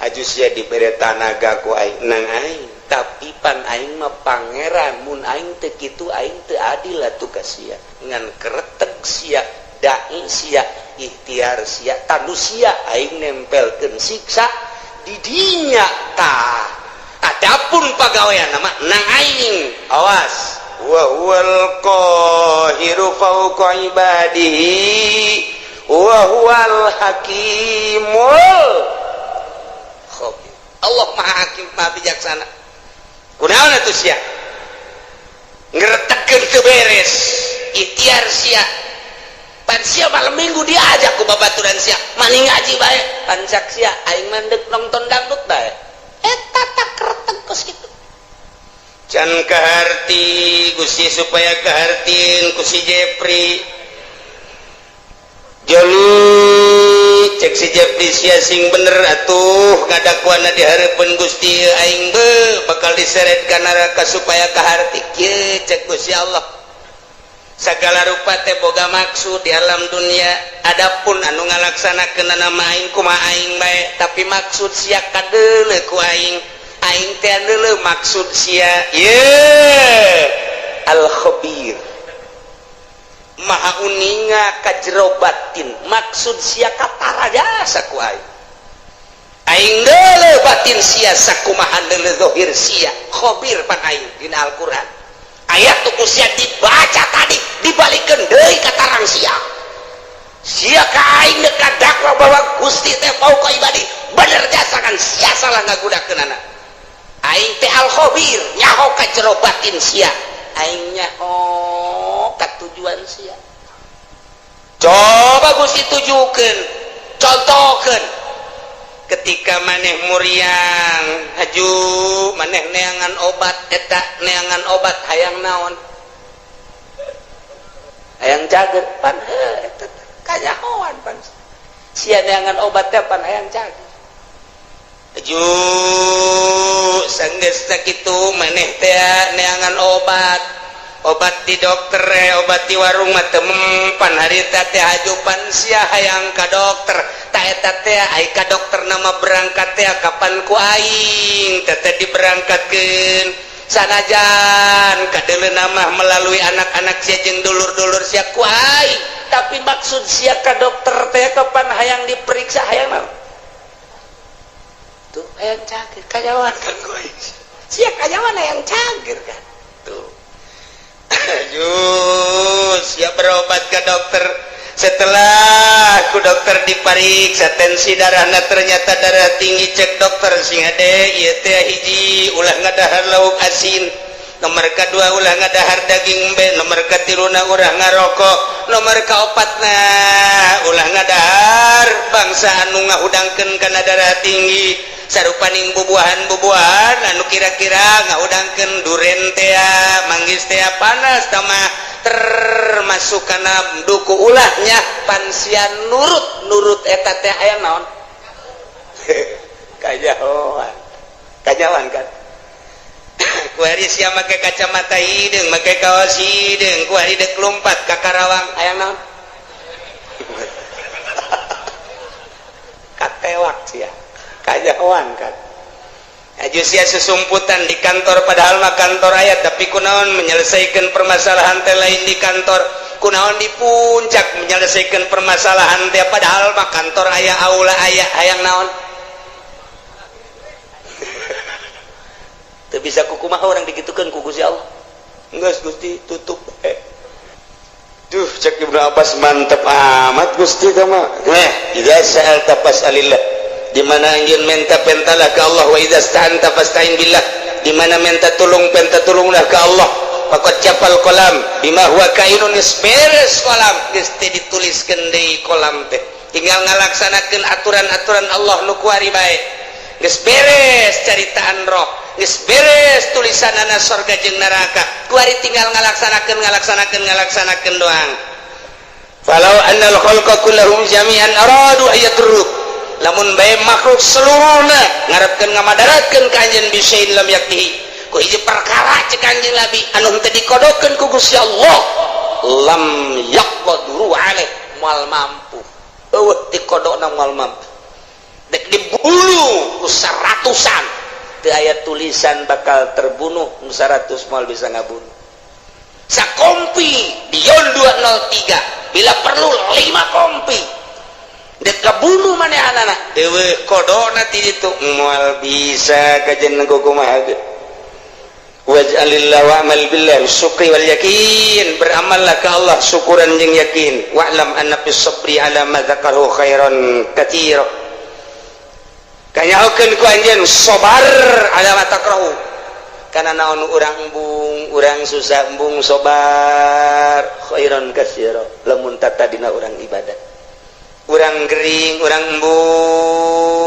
aju sia dibere tanaga ku aing nang aing, tapi pan aing mah pangeran, mun aing teu kitu aing teu adil atuh ka sia. Ngan kereteg sia, dai sia, ikhtiar sia, tanu sia aing nempelkeun siksa di dinya tah. Adapun pagawean nama nang aing, awas. Wa huwal qahiru fawqa ibadihi wa huwal hakimul khabir. Allah Maha Hakim, Maha Bijaksana. Kunaon atuh sia ngeretegkeun teu beres ikhtiar sia. Pan sia malam Minggu diajak ku babaturan sia maning ngaji bae, pan cak sia aing mandek nonton dangdut bae. Eta tak kereteg kos kitu. Can kaharti Gusti supaya kahartin ku si Jepri. Joli cek si Jepri sia sing bener atuh ngadakuana di hareupeun Gusti aing be bakal diseret ka neraka supaya kaharti kieu cek Gusti Allah. Segala rupa teh boga maksud di alam dunia. Adapun anu ngalaksanakeun nama aing kumaha aing bae, tapi maksud sia kadeuleu ku aing. Aing teh deuleu maksud sia. Ye al khabir maha uninga ka jero batin, maksud sia katara jasa ku aing. Aing deuleu batin sia sakumaha deuleu zahir sia. Khabir pan aing dina Al-Qur'an. Ayat tu ku sia dibaca tadi dibalikeun deui ka tarang sia. Sia ka aing deuk kadakwa bahwa Gusti teh fauqa ibadi. Bener jasa kan sia salah ngagunakeunana. Aing teh al khabir, nyaho ka jero batin sia. Aing nyaho ka tujuan sia. Coba Gusti tujukeun, contohkeun. Ketika maneh muriang haju maneh neangan obat, eta neangan obat hayang naon, hayang cager pan heuh eta kanyahoan pan sia neangan obat teh pan hayang cager. Haju sanggeus sakitu maneh teh neangan obat, obat di dokter, obat di warung mah teu mempan harita teh. Haju pan sia hayang ka dokter ta eta teh, ai ka dokter nama berangkat teh kapan ku aing teh teh diberangkatkeun, sanajan kadeuleu nama melalui anak-anak sia jeung dulur-dulur sia ku aing, tapi maksud sia ka dokter teh kapan hayang diperiksa, hayang naon tuh? Hayang cager. Kanyahoan kan ku aing sia kanyahoan hayang cager kan tuh. Ayo, siap berobat ke dokter. Setelah ku dokter dipariksa tensi darahna ternyata darah tinggi. Cek dokter, sing hade ieu teh, hiji, ulah ngadahar lauk asin, nomor kedua, ulah ngadahar daging embe, nomor katiluna, ulah ngarokok, nomor kaopatna, ulah ngadahar bangsa anu ngahudangkeun kana darah tinggi, sarupaning bubuahan-bubuahan anu kira-kira ngahudangkeun, duren tea, manggis tea, panas tamah termasuk kana duku, ulahnya. Pan sia nurut nurut eta teh aya naon? Kanyahoan, kanyahoan kan kuari sia make kacamata hideung, make kaos hideung, kuari dek lompat ka Karawang aya naon? Katewak sia. Kanyahoan kan. Aju sia susumputan di kantor, padahal mah kantor aya, tapi kunaon menyelesaikan permasalahan teh lain di kantor? Kunaon di puncak menyelesaikan permasalahan teh, padahal mah kantor aya, aula aya? Hayang naon? Teu bisa kukumaha orang digitukeun ku Gusti Allah. Geus Gusti tutup. Duh, cek Ibnu Abbas, mantep amat Gusti kama. Eh, idza sa'alta fas'alillah. Di mana anjeun minta, pentalah ke Allah. Wa idza sta'anta fasta'in billah. Di mana minta tolong, penta tolonglah ke Allah. Faqad jaffal qalam bima huwa kainun, beres kolam geus teh dituliskeun deui kolam teh. Tinggal ngalaksanakeun aturan-aturan Allah nu kuari bae. Geus beres caritaan roh, geus beres tulisanana sorga jeung neraka. Kuari tinggal ngalaksanakeun, ngalaksanakeun, ngalaksanakeun doang. Falau annal khalqa kullahum jami'an aradu ayadurruk, lamun bae makhluk seluruhna ngarepkeun ngamadaratkeun ka anjeun, bisain lam yaktihi, ku hiji perkara cek Kanjeng Nabi anu henteu dikodokeun ku Gusti Allah, lam yaqduru alaih, moal mampu. Eueuh dikodokna moal mampu. Dek dibunuh ku seratusan, teu aya tulisan bakal terbunuh, nu 100 moal bisa ngabunuh. Sakompi Dion 203, bila perlu 5 kompi dek kabunuh manehanana, eueuh kodona ti ditu moal bisa kajen kumaha ge. Waj'alillah wa'mal billah syukri wal yakin, beramallah ke Allah syukuran jeung yakin. Wa'lam anna fis sabri ala ma dzakaru khairan katsira, kanyahokeun ku anjeun sabar ala ma takrahu, kana naon urang embung, urang susah embung sabar, khairan katsira lamun tatadina urang ibadah. Urang gering, urang embung,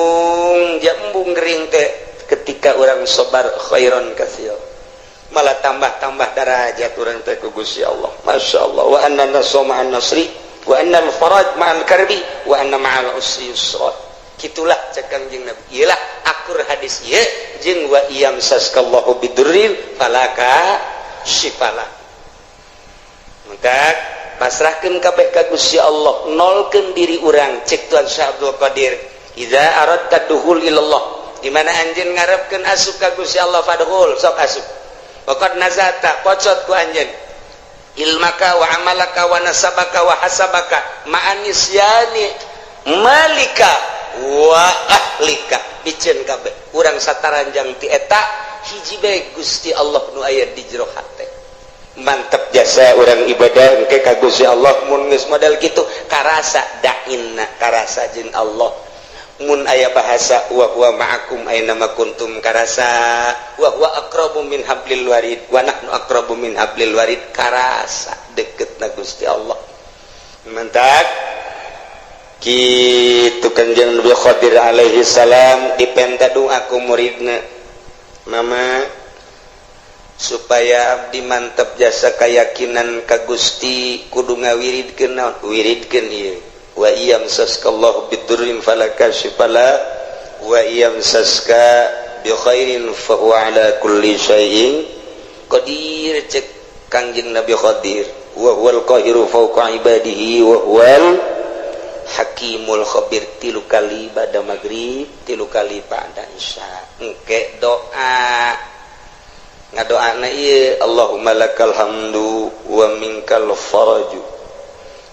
ja embung gering teh, ketika urang sabar khairan katsira, malah tambah-tambah darajat urang teh ku Gusti Allah. Masya Allah. Wa anna nasra ma'an nasri wa anna al-faraj ma'al karbi wa anna ma'al usri yusra. Kitulah cek Kangjeng Nabi. Iyalah akur hadis ieu jeung wa iyam saskallahu bidurrin falaka syifala. Maka pasrahkeun kabeh ka Gusti Allah, nolkeun diri urang. Cek Tuan Syekh Abdul Qadir, idza aradta duhul ilallah, di mana anjeun ngarepkeun asup ka Gusti Allah, fadhul, sok asup. Waqad nazata, pocot ku anjeun ilmaka wa amalaka wa nasabaka wa hasabaka ma'anisyani malika wa ahlika. Miceun kabeh urang sataranjang ti eta hiji bae Gusti Allah nu aya di jero hate. Mantep jasa orang ibadah engke ka Gusti Allah mun geus model kitu karasa dainna, karasa jeung Allah. Mun aya bahasa wa huwa ma'akum aina ma kuntum karasa, wa huwa aqrabu min hablil warid wa nahnu aqrabu min hablil warid karasa deketna Gusti Allah. Mantap kitu Kanjeng Nabi Khadir alaihi salam dipenta doa ku muridna, "Mama, supaya abdi mantep jasa keyakinan ka Gusti kudu ngawiridkeun naon? Wiridkeun ieu: wa iyamsaskallahu bidurrin fala kashifa la wa iyamsaska bi khairin fa huwa ala kulli syai'in qadir." Cek Kangjeng Nabi Khadir, wa huwal qahiru fawqa ibadihi wa huwal hakimul khabir. Tilu kali pada maghrib, tilu kali pada isya. Engke doa, ngadoana ieu: Allahumma lakal hamdu wa minkal faraju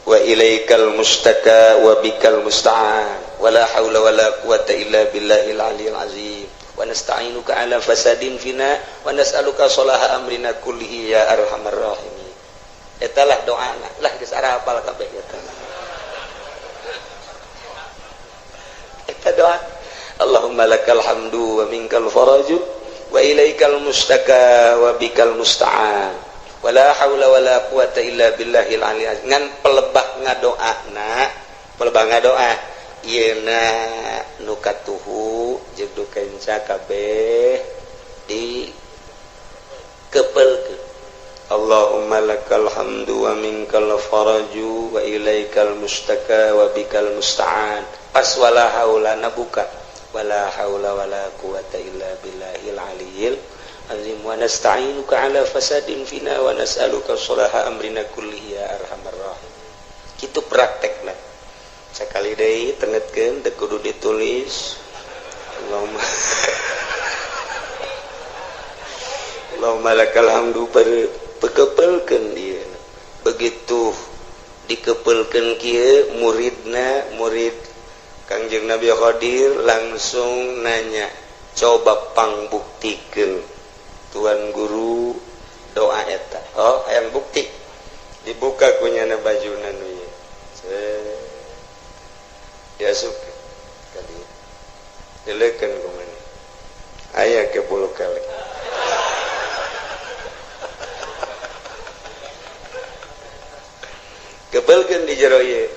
wa ilaikal mustaka wa bikal musta'an wa la haula wa la quwata illa billahil aliyil azim wa nasta'inuka ala fasadin fina wa nas'aluka salaha amrina kullihi ya arhamar rahimin. Eta lah doana lah, geus arapal kabeh eta. Eta doa Allahumma lakal hamdu wa minkal faraju wa ilaikal mustaka wa bikal musta'an wala haula wala quwata illa billahil aliyil azim. Ngan pelebah ngadoana, pelebah ngadoa ieuna nu katuhu jeung nu kenca kabeh di kepelkeun. Allahumma lakal hamdu wa minkal faraju wa ilaikal mustaka wa bikal musta'an. Pas wala haula nabuka wala haula wala quwata illa billahil aliyil azim wa nasta'inuka ala fasadin fina wa nas'aluka salaha amrina kullihi ya arhamar rahimin. Kitu praktekna. Sakali deui tengetkeun, teu kudu ditulis. Allahumma Allahumma lakal hamdu pekepelkeun ieu. Begitu dikepelkeun kieu muridna, murid Kangjeng Nabi Khadir langsung nanya, "Coba pangbuktikeun Tuan Guru doa eta." Oh, hayang bukti. Dibuka kunyana bajuna nu ieu. Diasupkeun ka dieu. Dileukeun ku maneh. Aya ke bulu kali. Kepelkeun di jero ieu.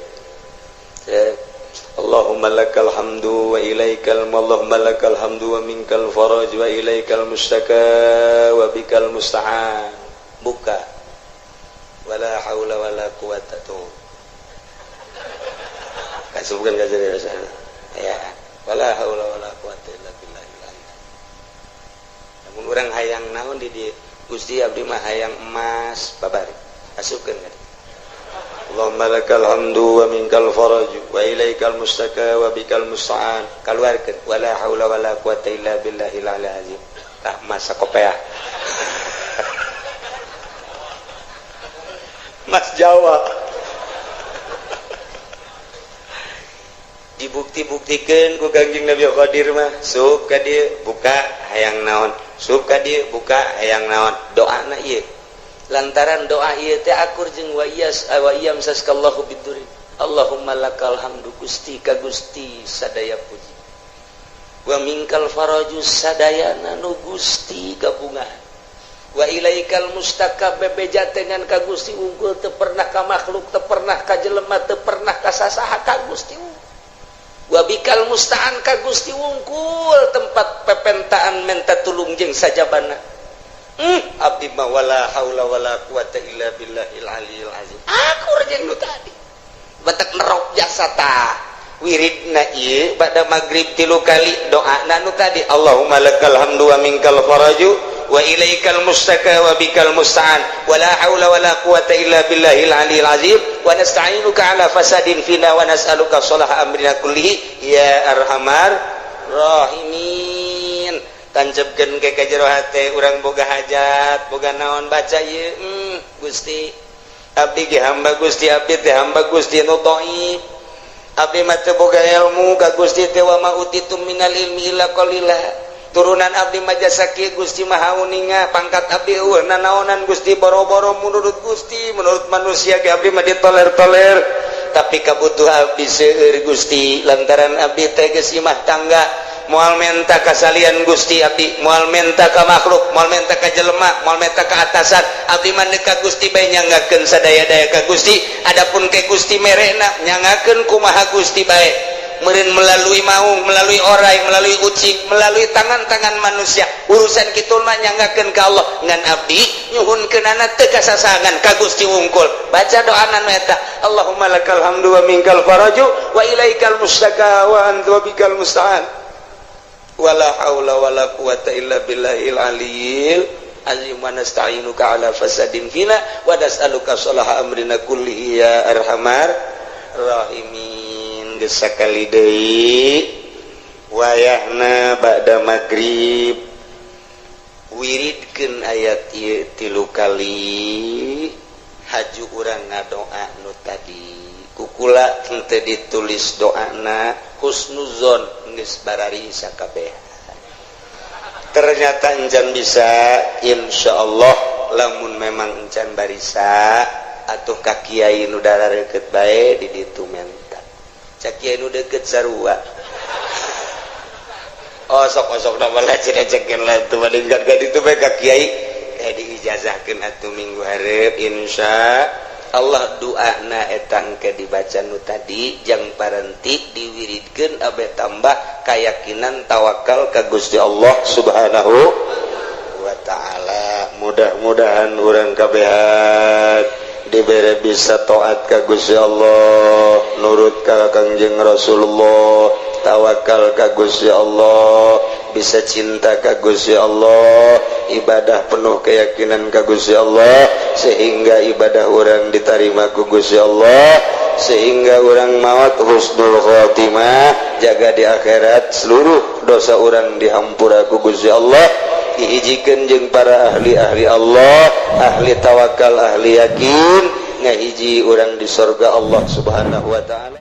Allahumma lakal hamdu wa ilaikal Allahumma lakal hamdu wa minkal faraj wa ilaikal mustaka wa bikal musta'an. Buka. Wala haula wala quwata tuh. Kasubkeun ka jero sana. Ya, wala haula wala quwata illa billah. Lamun urang hayang naon di dieu? Gusti abdi mah hayang emas babari. Asupkeun ka dieu. Allahumma lakal hamdu wa minkal faraj wa ilaikal mustaka wa bikal musta'an. Kaluarkeun wala haula wala quwata illa billahil aliyil azim. Tah masa kopeah. Mas Jawa. Dibukti-buktikeun ku Kangjeng Nabi Khadir mah, sup ka dieu buka hayang naon, sup ka dieu buka hayang naon, doana ieu. Lantaran doa ieu teh akur jeung wa iyas wa iyam saskallahu biduri. Allahumma lakal hamdu, Gusti ka Gusti sadaya puji. Wa minkal faraju sadayana nu Gusti gabungan. Wa ilaikal mustaka bebeja dengan ka Gusti unggul, teu pernah ka makhluk, teu pernah ka jelema, teu pernah ka sasaha, ka Gusti unggul. Wa bikal musta'an ka Gusti unggul tempat pepentaan menta tulung jeung sajabana. Abdi mah wala haula wala quwata illa billahil aliyil azim. Akur jeung nu tadi. Batak nerok jasa tah. Wiridna ieu bada magrib tilu kali doana nu tadi Allahumma lakal hamdu wa minkal faraju wa ilaikal mustaka wa bikal musta'an wala haula wala quwata illa billahil aliyil azim wa nasta'inuka ala fasadin fina wa nas'aluka salaha amrina kullihi ya arhamar rahimin. Tancepkeun ke ka jero hate urang boga hajat boga naon baca ieu. Gusti abdi ge hamba Gusti, abdi teh hamba Gusti nu dhaif. Abdi mah teu boga ilmu ka Gusti teh, wa ma utitum minal ilmi illa qalila. Turunan abdi mah jasa kieu, Gusti Maha Uninga. Pangkat abdi euweuh nanaonan, Gusti. Boro-boro menurut Gusti, menurut manusia ge abdi mah ditoler-toler, tapi kabutuh abdi seueur, Gusti, lantaran abdi teh geus imah tangga. Moal menta kasalian Gusti, abdi moal menta ka makhluk, moal menta ka jelema, moal menta ka atasan. Abdi mah ka Gusti bae, nyanggakeun sadaya-daya ka Gusti. Adapun ke Gusti merena, nyanggakeun kumaha Gusti bae meureun, melalui maung, melalui orai, melalui ucing, melalui tangan-tangan manusia. Urusan kitu mah nyanggakeun ka Allah. Ngan abdi nyuhunkeunana teu kasasangan, ka Gusti wungkul. Baca doana nu eta, Allahumma lakal hamdu wa minkal faraju wa ilaikal mustaka wa anta wa bikal musta'an, wala haula wala quwata illa billahil aliyil azim, wa nasta'inuka ala fasadin fina wa nas'aluka salaha amrina kullihi ya arhamar rahimin. Geus sakali deui, wayahna ba'da magrib, wiridkeun ayat ieu tilu kali, haju urang ngadoa nu tadi. Kukula henteu ditulis doana, husnuzon geus barari sakabeh. Ternyata encan bisa. Insyaallah lamun memang encan barisa atuh ka kiai nu deket bae di ditu menta. Cak kiai nu deket sarua. Oh, sok sok nama lah cenah cekeun lah tuh bandingkan ka ditu bae ka kiai, eh, diijazahkeun atuh minggu hareup, insya Allah. Doana eta engke dibaca nu tadi, jang parenti diwiridkeun abe tambah keyakinan tawakal ka Gusti Allah Subhanahu wa Ta'ala. Mudah-mudahan urang kabehan dibere bisa taat ka Gusti Allah, nurut ka Kangjeng Rasulullah, tawakal ka Gusti Allah, bisa cinta ka Gusti Allah, ibadah penuh keyakinan ka Gusti Allah, sehingga ibadah urang diterima ku Gusti Allah, sehingga urang maut husnul khotimah, jaga di akhirat seluruh dosa urang dihampura ku Gusti Allah, dihijikeun jeung para ahli-ahli Allah, ahli tawakal, ahli yakin, ngahiji urang di sorga Allah Subhanahu wa Ta'ala.